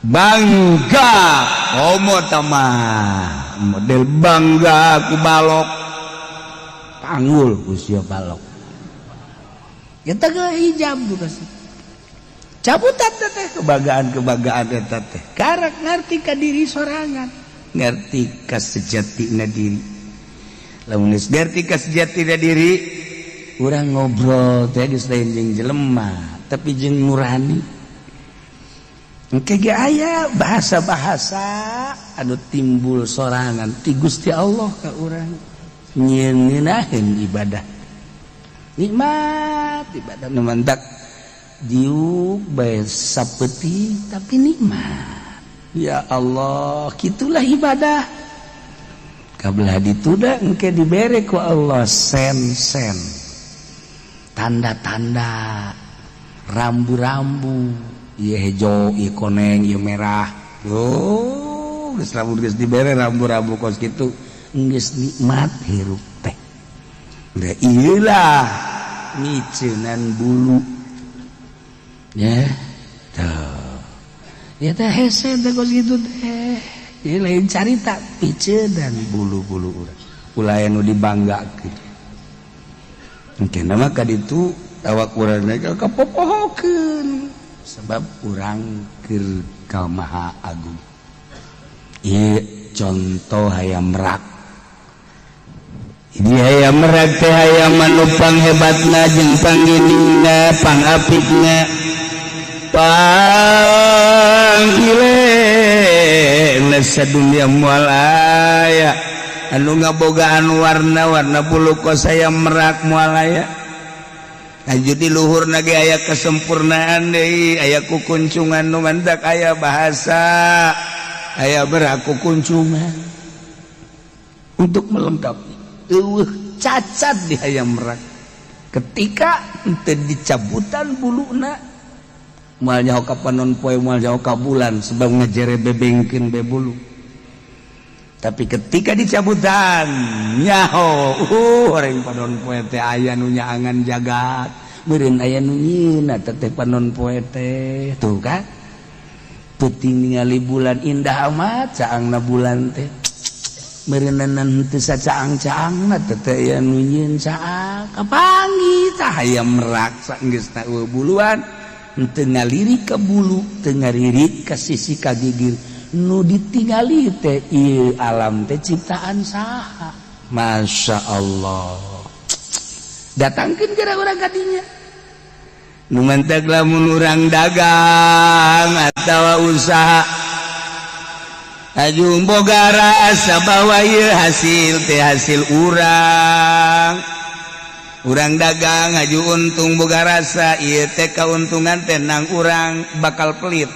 [SPEAKER 1] Bangga homo tamah model bangga ku balok, panggul usia balok kita ke hijab juga sih. Cabutan teh kebanggaan kebanggaan eta teh karak ngerti ka diri sorangan, ngerti ka sejatina diri. Lamun geus ngerti ka sejatina diri, urang ngobrol teh geus lain jeung jelema tapi jeung nurani. Engke ge aya bahasa-bahasa anu timbul sorangan ti Gusti Allah ka urang, nyieun ibadah nikmat, ibadah nu mantak diuk bae sapeuting tapi nikmat. Ya Allah, gitulah ibadah. Kabelah dituda engke dibere ku Allah sen-sen, tanda-tanda, rambu-rambu, ieu hejo, ieu koneng, ieu merah. Oh, geus lamun geus dibere rambu-rambu kos kitu, geus nikmat hirup teh. Da ieulah miceunan bulu ya tuh ya teh, hese teh kos kitu teh. Ieu lain carita piceunan bulu-bulu urang, ulah anu dibanggakeun. Engke mah ka ditu awak urang kapopohokeun sebab urang keur ka Maha Agung. Ieu contoh hayam merak. Ini hayam merak teh hayam anu panghebatna jeung pangginingna, pangapikna, panggile sadunia. Moal aya anu ngabogaan warna-warna bulu kos hayam merak, moal aya. Lanjut di luhur ge aya kesempurnaan deui, aya kukuncungan nu mantak aya bahasa aya beraku kuncungan untuk melengkapi. Eueuh cacat di hayam merak. Ketika henteu dicabutan buluna, moal nyaho ka panon poe, moal nyaho ka bulan, sebab ngajere bebengkeun be bulu. Tapi ketika dicabutan, nyaho orang panon poe teh aya nu nyaangan jagat, meureun aya nu nyieun teh panon poe teh. Tuh kan, peuting ningali bulan indah amat caangna bulan teh, meureunan teu sacaang-caangna teh aya nu nyieun caang. Kapanggih tah hayam merak saenggeusna eueuh buluan, henteu ngalirik ka bulu, teu ngalirik ka sisi ka gigir. Nu ditingali teh ieu alam teh ciptaan saha? Masya Allah. Datangkeun kira urang kadinya. Nu mantak lamun urang dagang atawa usaha, aju boga rasa bahwa ieu hasil teh hasil urang. Urang dagang aju untung, boga rasa ieu teh kauntungan teh nang urang, bakal pelit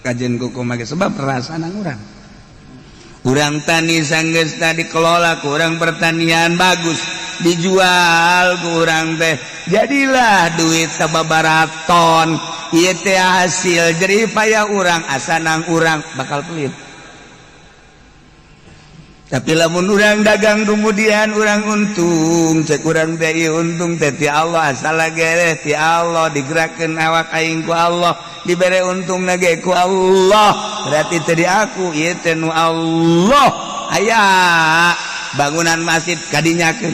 [SPEAKER 1] kajen kuku make sebab rasa nang urang. Urang tani, sanggeus dikelola ku urang pertanian bagus. Dijual ku urang teh, jadilah duit sababaraton. Ieu teh hasil jerih payah urang. Asanang urang bakal pelit, tapi lamun urang dagang kemudian urang untung, cek urang teh, "Ieu untung teh ti Allah, asal gereh ti Allah, digerakkeun awak aing ku Allah, dibere untung ge ku Allah, berarti tadi aku, ieu teh nu Allah." Aya bangunan masjid kadinyakeun,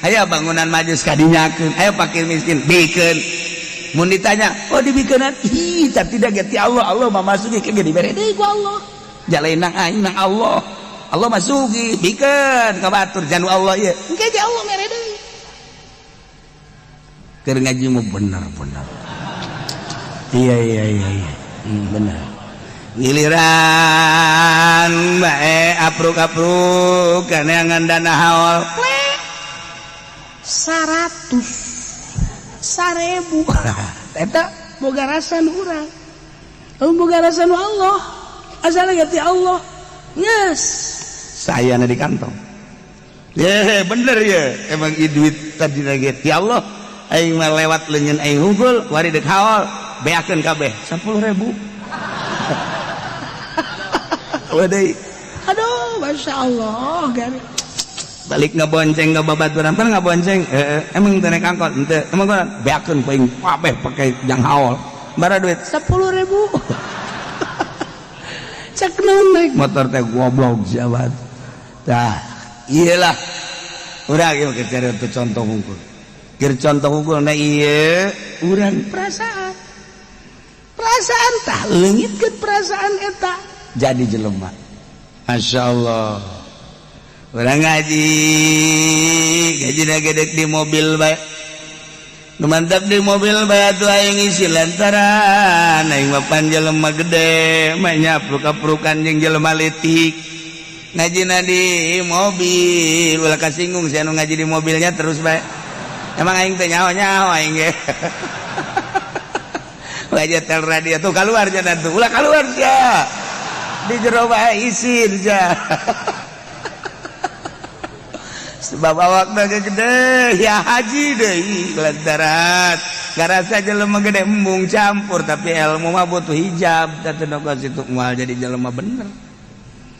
[SPEAKER 1] aya bangunan majlis kadinyakeun, aya fakir miskin bikeun. Mun ditanya, "Oh, dibikeunan?" Ih, tapi tidak ti Allah. Allah mah masuki ke dibere deui ku Allah. Jalain nang aing nang Allah, Allah masuki, bikeun ka batur janu Allah ieu. Engke ge Allah mere deui. Keur ngaji mah bener-bener. Iya, bener. Giliran bae apruk-apruk kaneangan dana haul.
[SPEAKER 2] 100 1000 eta boga rasa nu urang. Lamun boga rasa nu Allah, asal ti Allah, yes.
[SPEAKER 1] Saya di kantong. Ya bener ya, emang ieu duit tadi lagi ti Allah. Aing mah lewat leungeun aing hungkul, wari dek haul, beakeun kabeh 10.000. Waduh.
[SPEAKER 2] Aduh, masya Allah, gari.
[SPEAKER 1] Balik ngebonceng ke babaturan, pernah ngabonceng? Emang teu naik angkot henteu? Emang gua beakeun ku aing kabeh pake jang haul. Bara duit?
[SPEAKER 2] 10.000. Cek naon naik
[SPEAKER 1] motor teh, goblok jabat. Tah, iyalah urang ieu keur cari untuk contoh hungkul, keur contoh hungkul. Nah, ieu urang
[SPEAKER 2] perasaan, perasaan tah leungitkeun perasaan eta.
[SPEAKER 1] Jadi jelema, Masya Allah, urang ngaji, ngaji gede di mobil bae. Nu mantap di mobil bae atuh aing isi, lantaran aing mah pan jelema gede mah nyapruk-aprukan jeung jelema leutik. Ngajina di mobil, ulah kasinggung sia nu ngaji di mobilnya terus bae. Emang aing teh nyaho-nyaho aing ge. Wajah tel radio tuh keluar jangan tuh, ulah keluar sia. Di jero bae isin sia. Sebab awak gede ya haji deui, lantaran ngarasa jelema gede embung campur, tapi ilmu mah butuh hijab. Teu situ moal jadi jelema bener.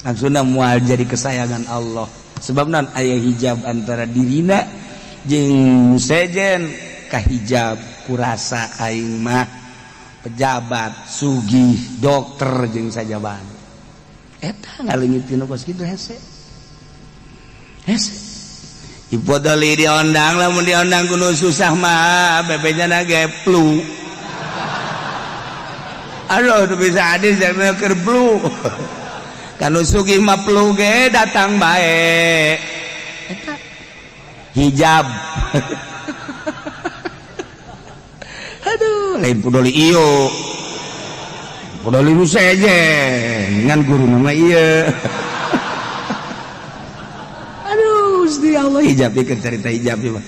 [SPEAKER 1] Langsung moal jadi kesayangan Allah, sebab non aya hijab antara dirina jeung sejen kahijab kurasa aing mah pejabat, sugih, dokter jeung sajaban. Eta ngaleungit kos kitu hese hese. Ipodoli diondang, lamun diondang kudu susah mah bebenya na geplu. Aduh, tuh bisa hadis jangan keur plu. Kanu sugih mah plu ge datang bae. Eta hijab. Aduh, lain pudoli iyo. Pudoli nu sejen ngan guru nama ieu. Aduh, Gusti Allah, hijab ieu cerita hijab ieu mah.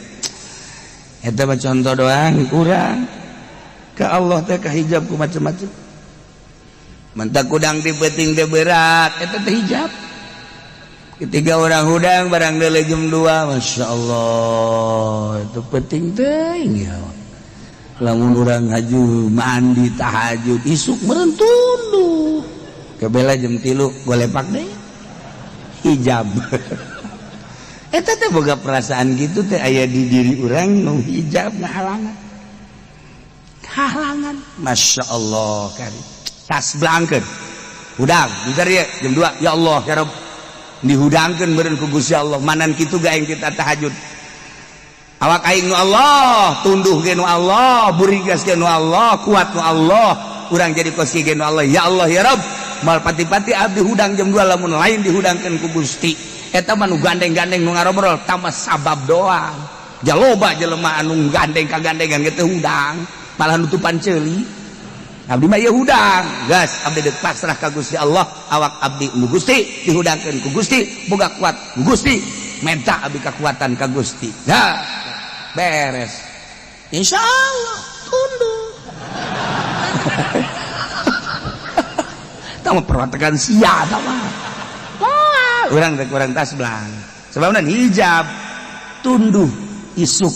[SPEAKER 1] Eta mah contoh doang kurang. Ke Allah teh ka hijab ku macem-macem. Mentak kudang di peuting teh berat, eta teh hijab. Ketika orang hudang barang deuleu jam 2, Masya Allah, itu penting teuing ya. Lamun urang haju mandi tahajud isuk meureun tunduh. Kebela jam 3 golepak deh. Hijab. Eta teh boga perasaan gitu teh aya di diri urang nu hijab ngahalangan. Halangan. Masya Allah kari. Tas blangkeun. Hudang, bentar ya jam 2. Ya Allah, ya Rabb. Dihudangkeun meureun ku Gusti Allah. Manan kitu ga aing kita tahajud. Awak aing nu Allah, tunduh ge nu Allah, burigas ge nu Allah, kuat nu Allah, urang jadi kos ge nu Allah. Ya Allah, ya Rabb. Mal pati-pati abdi hudang jam 2 lamun lain dihudangkeun ku Gusti. Eta mah nu gandeng-gandeng nu ngarobrol tambah sabab doang. Jaloba jelema anu gandeng kagandengan ge teu hudang, malah nutupan ceuli. Abdi mah ieu hudang, gas abdi deuk pasrah ka Gusti Allah, awak abdi nu Gusti dihudangkeun ku Gusti, boga kuat ku Gusti, menta abdi kekuatan ka Gusti. Dah, beres. Insya Allah tunduk. Tama perwatekan sia tama. Wah, urang teh kurang tas belang. Sebabna hijab. Tunduh isuk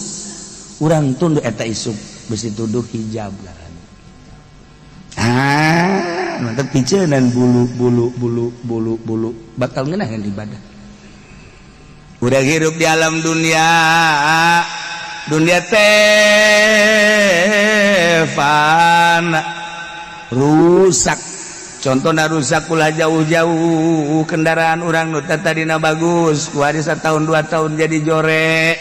[SPEAKER 1] urang tunduh eta isuk besi tunduh hijab ngaranna. Ah, mantap picenan bulu bulu bulu bulu bulu bakal ngeunaheun ibadah. Udah hirup di alam dunia, dunia teh fana, rusak. Contohnya rusak, ulah jauh-jauh, kendaraan urang nu tadina bagus, kuari setahun 2 tahun jadi jore,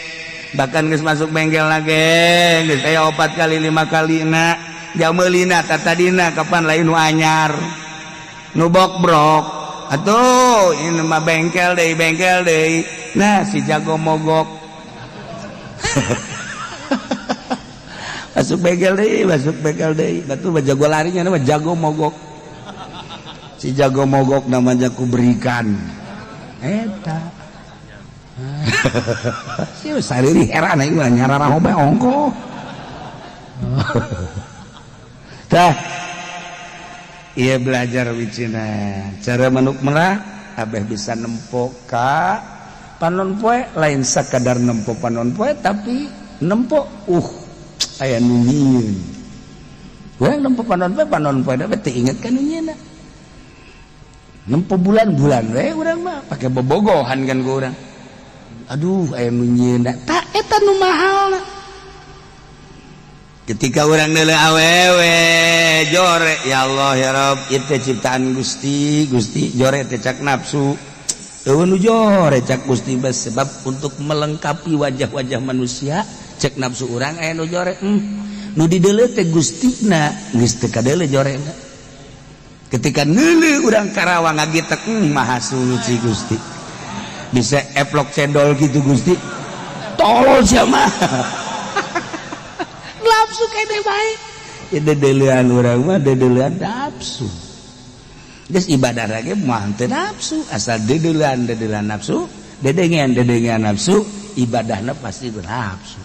[SPEAKER 1] bahkan geus masuk bengkel lagi geus aya opat kali, lima kali. Na jamelina tadina kapan lain nu anyar, nu brok atuh. Ini mah bengkel deui, bengkel deui. Nah, si jago mogok, masuk bengkel deui, masuk bengkel deui. Batu mah jago larinya, nama jago mogok. Si jago mogok namanya ku berikan eta si sariri heran aing mah nyarara bae ongko. Tah, iya, belajar wicina cara manuk merak abeh bisa nempo ka panon poe. Lain sakadar nempo panon poe, tapi nempo aya nu nyieun. Urang nempo panon poe, panon poe teh teu inget ka nu nyieunna. Nempo bulan-bulan we urang mah pake bobogohan kan ku urang, aduh, aya nu nyieunna. Tak eta nu mahalna ketika urang neuleuh awewe jore, ya Allah, ya Rob, itu ciptaan Gusti. Gusti, jore teh cak nafsu. Eueuh nu jore cak Gusti, sebab untuk melengkapi wajah-wajah manusia. Cek nafsu urang aya nu jore. Nu dideuleu teh Gustina, geus teu kadeuleu jorena. Ketika neuleuh urang Karawang ngagitek, maha suci Gusti, bisa eplok cendol gitu. Gusti, tolol sia mah, nafsu kene bae ya. Dedeulean urang mah dedeulean nafsu. Geus ibadah lagi mah teu nafsu, asal dedeulean dedeulean nafsu, dedengean dedengean nafsu, ibadahna pasti bernafsu.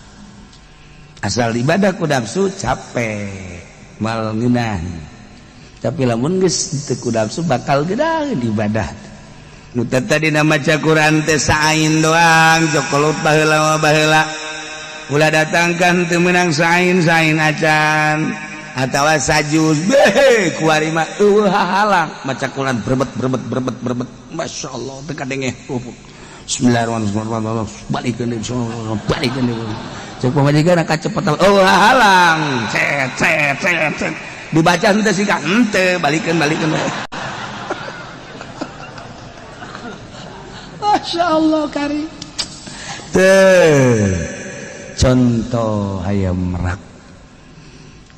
[SPEAKER 1] Asal ibadah ku nafsu, capek, mal ngeunah. Tapi lamun geus teu ku nafsu, bakal gedaheun ibadah. Nu tadi maca Quran teh saain doang, jokolot baheula mah. Baheula ulah datangkan teu meunang sain sain acan atawa sajuz beh. Kuari mah eueuh hahalang, maca Quran berbet berbet berbet berbet. Masya Allah, teu kadenge. Bismillahirrahmanirrahim, balikeun deui, balikeun deui. Cek pamajikan kacepetan, oh halang, cet cet cet cet, dibaca henteu sih, henteu, balikeun, balikeun. Masya Allah, kari teh contoh hayam merak.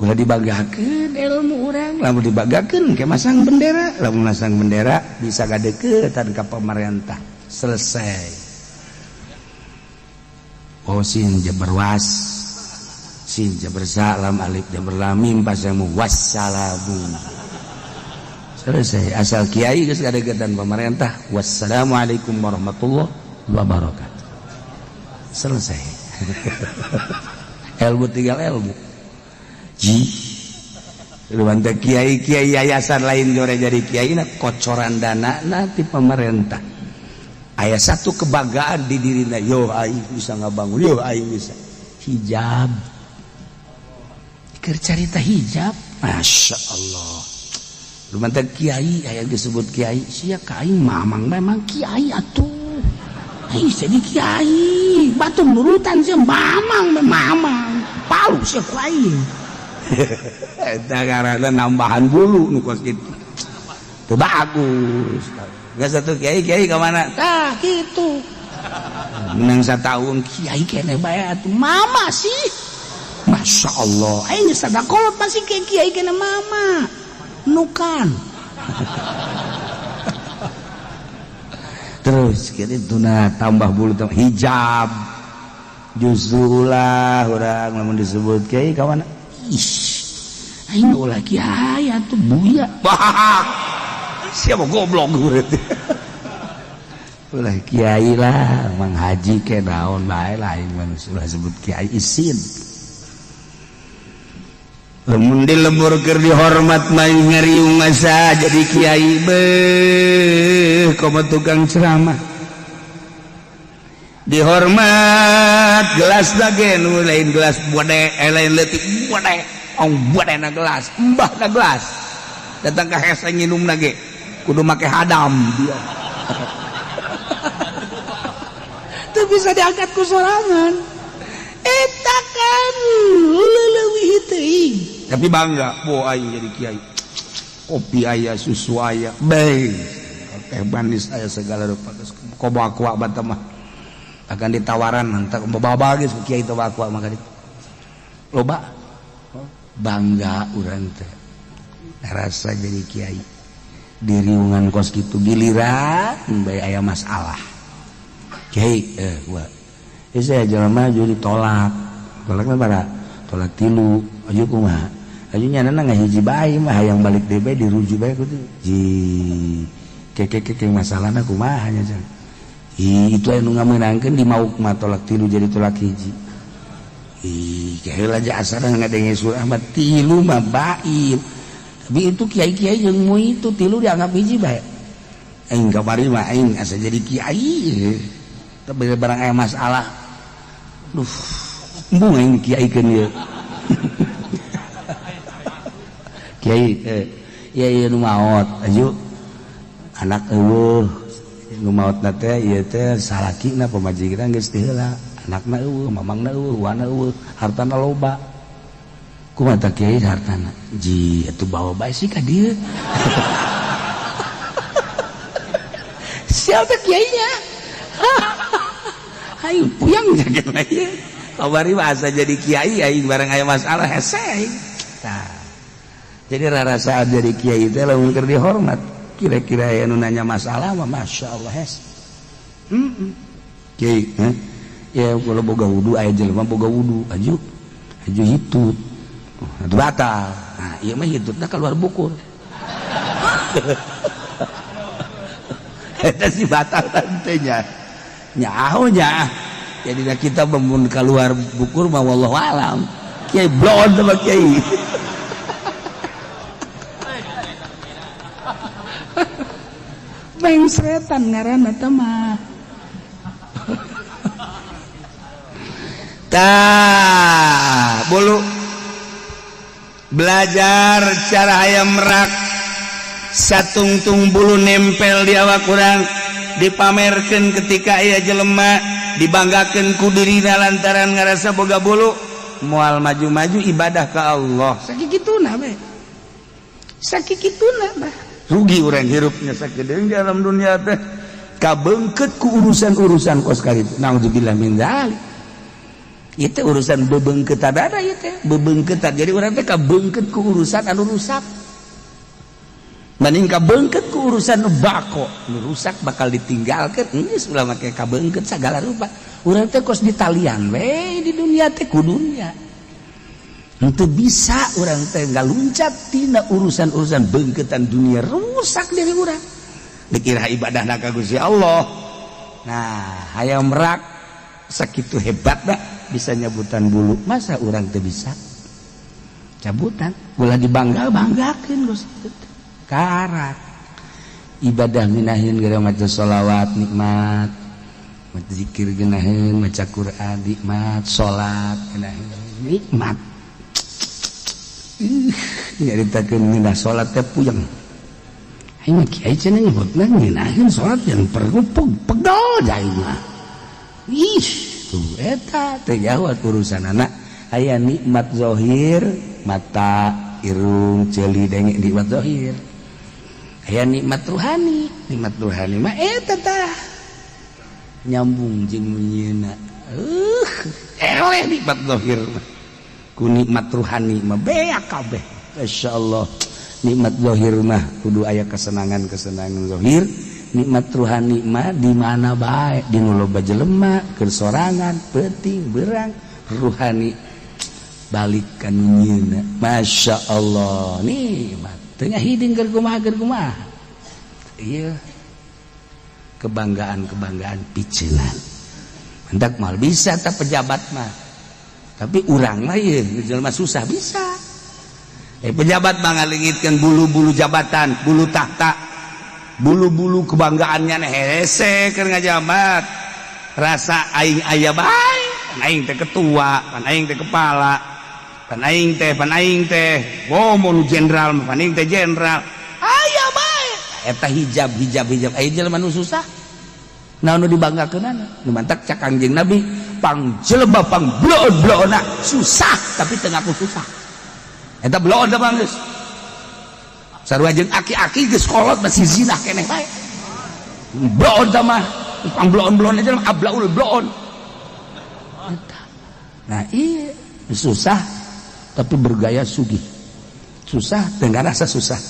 [SPEAKER 1] Ulah dibanggakeun ilmu urang. Lamun dibanggakeun ke masang bendera, lamun masang bendera bisa gadeukeutan ka pemerintah, selesai. Oh, sin jabar was, sin jabar salam, alif jabar lam, mim pasamu, wassalamu, selesai. Asal kiai geus gadeukeutan pemerintah, wassalamualaikum warahmatullahi wabarakatuh, selesai. Ilmu tinggal ilmu. Ji lu kiai kiai yayasan lain jore jadi kiai na kocoran dana nanti pemerintah. Aya satu kebanggaan di dirina, yo aing bisa ngabangun, yo aing bisa hijab. Keur carita hijab, Masya Allah. Lu mantan kiai aya disebut kiai sia ka aing, mamang memang kiai atuh. Aing jadi kiai batu nurutan sia, mamang mamang palu sia ku aing. Eta karena nambahan bulu nu kos kitu teu bagus. Geus satu kiai kiai ka mana tah kitu menang satahun kiai kene bae atuh. Mama sih, Masya Allah, aing geus sadakolot masih kiai kiai kene mama nukan. Terus kira tuna tambah bulu, tambah hijab. Justru ulah urang lamun disebut kiai ka mana, ih, aing ulah kiai atuh, buya. Siapa goblok berarti? Ulah kiai lah, mang haji ke naon bae lain manusia ulah sebut kiai, isin. Lamun di lembur keur dihormat mah ngariung masa jadi kiai, beuh, komo tukang ceramah. Dihormat gelas lagi nu lain gelas bode, eh, lain leutik bode, ong bode na gelas, embah na gelas. Datang ke hese nginum lagi kudu make hadam dia. Teu bisa diangkat ku sorangan. Eta kan leuwih teuing. Tapi bangga, bo aing jadi kiai. Kopi aya, susu aya, bae. Teh manis aya, segala rupa. Komo aqua bata mah. Akan ditawaran entar bawa geus ku kiai teh aqua maka ditu. Loba bangga urang teh. Rasa jadi kiai. Diriungan kos kitu giliran bae aya masalah. Kiai gua. Saya jelema maju ditolak. Tolak mah bara tolak tilu, aju kumaha? Aju nyana ngahiji bae mah hayang balik deui bae dirujuk bae kudu. Ji keke keke masalahna kumaha nya cenah. Ih, itu anu ngamenangkeun di mauk mah tolak tilu jadi tolak hiji. Ih, heula aja asana ngadenge surah mah tilu mah bain. Tapi itu kiai-kiai jeung mu itu tilu dianggap hiji bae. Aing kamari mah aing asa jadi kiai. Tapi barang aya masalah. Duh, embung aing kiaikeun ieu. Kiai ieu ieu nu maot aju anak eueuh nu maotna teh ieu teh salakina pamajikan geus teu heula, anakna eueuh, mamangna eueuh, wana eueuh, hartana loba. Kumaha tah kiai hartana? Ji atuh bawa bae sih ka dieu. Siapa kiainya? Aing puyang jaga ieu. Kamari mah asa jadi kiai aing bareng aya masalah hese aing. Tah. Jadi rarasaan jadi kiai teh lamun keur dihormat, kira-kira aya nu nanya masalah mah masyaallah hese. Kiai, heh. Ya kalau boga wudu aya jelema boga wudu, aju aju hitut. Atuh batal. Nah, ieu mah hitutna keluar bukur. Eta sih batal tantenya. Nyaho nya. Jadi kita memun keluar bukur mah wallahu alam. Kiai blon sama kiai. Mengsretan ngaranna teh mah. Tah, bulu belajar cara hayam merak satungtung bulu nempel di awak urang dipamerkeun ketika aya jelema dibanggakeun ku dirina lantaran ngarasa boga bulu moal maju-maju ibadah ka Allah. Sakituna we. Sakituna bah. Rugi urang hirupnya sakedeung di alam dunia teh kabeungkeut ku urusan-urusan kos karitu. Naudzubillah min dzalik. Itu urusan bebeungkeutan ada ieu teh, bebeungkeutan. Jadi urang teh kabeungkeut ku urusan anu rusak. Mending kabeungkeut ku urusan nu bako, nu rusak bakal ditinggalkeun. Geus ulah make kabeungkeut sagala rupa. Urang teh kos ditalian we di dunia teh ku dunia. Henteu bisa urang teh ngaluncat tina urusan-urusan beungkeutan dunia rusak diri urang. Dikira ibadahna ka Gusti Allah. Nah, hayang merak sakitu hebatna bisa nyabutan bulu. Masa urang teu bisa? Cabutan, ulah dibangga-banggakeun Gusti. Karak ibadah minahin gara maca sholawat nikmat, maca zikir geunaheun, maca Quran nikmat, salat geunaheun nikmat. Nyaritakeun ngeunah salat teh puyeng. Aing mah kiai cenah nyebutna ngeunaheun salat yang perlu pegel aing mah. Ih, tuh eta teh jauh urusanana. Aya nikmat zahir, mata, irung, ceuli, denge nikmat zahir. Aya nikmat ruhani, nikmat ruhani mah eta tah nyambung jeung nyieuna. Eleh nikmat zahir mah. Ku nikmat ruhani mah beak kabeh. Masyaallah. Nikmat zahir mah kudu aya kesenangan-kesenangan zahir, nikmat ruhani mah di mana bae, di nu loba jelema, keur sorangan, peuting, berang, ruhani balik ka nu nyieuna. Masya Allah, nikmat. Teu ngahiding keur kumaha keur kumaha. Ieu kebanggaan-kebanggaan piceunan. Hendak mal bisa ta pejabat mah. Tapi urang mah ieu jelema susah bisa. Pejabat mah ngalengitkeun bulu-bulu jabatan, bulu tahta, bulu-bulu kebanggaannya hese keur ngajabat. Rasa aing aya bae, pan aing teh ketua, pan aing teh kepala, pan aing teh, pan aing teh, oh, mau jenderal, pan aing teh jenderal, aya bae. Eta hijab, hijab, hijab. Aya jelema nu susah, naon nu dibanggakeunana? Nu mantak cak Kangjeng Nabi, pang jelema pang bloon-bloonna susah tapi teu ngaku susah. Eta bloon teh bang, geus sarua jeung aki-aki geus kolot masih zina keneh bae. Bloon teh mah pang bloon-bloon aja, ablaul bloon. Nah iya, susah tapi bergaya sugih, susah dengan rasa susah.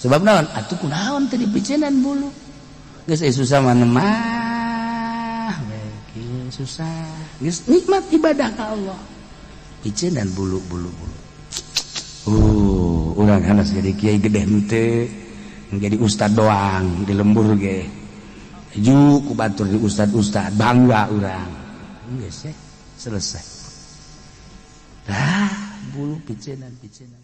[SPEAKER 1] Sebab naon atuh? Kunaon teh dipicenan bulu? Geus susah mana mah susah, geus nikmat ibadah ka Allah, picenan bulu, bulu, bulu. Urang hanas jadi kiai gede henteu, jadi ustad doang di lembur ge ju ku batur di ustad-ustad, bangga urang. Geus selesai. Dah bulu picenan, picenan.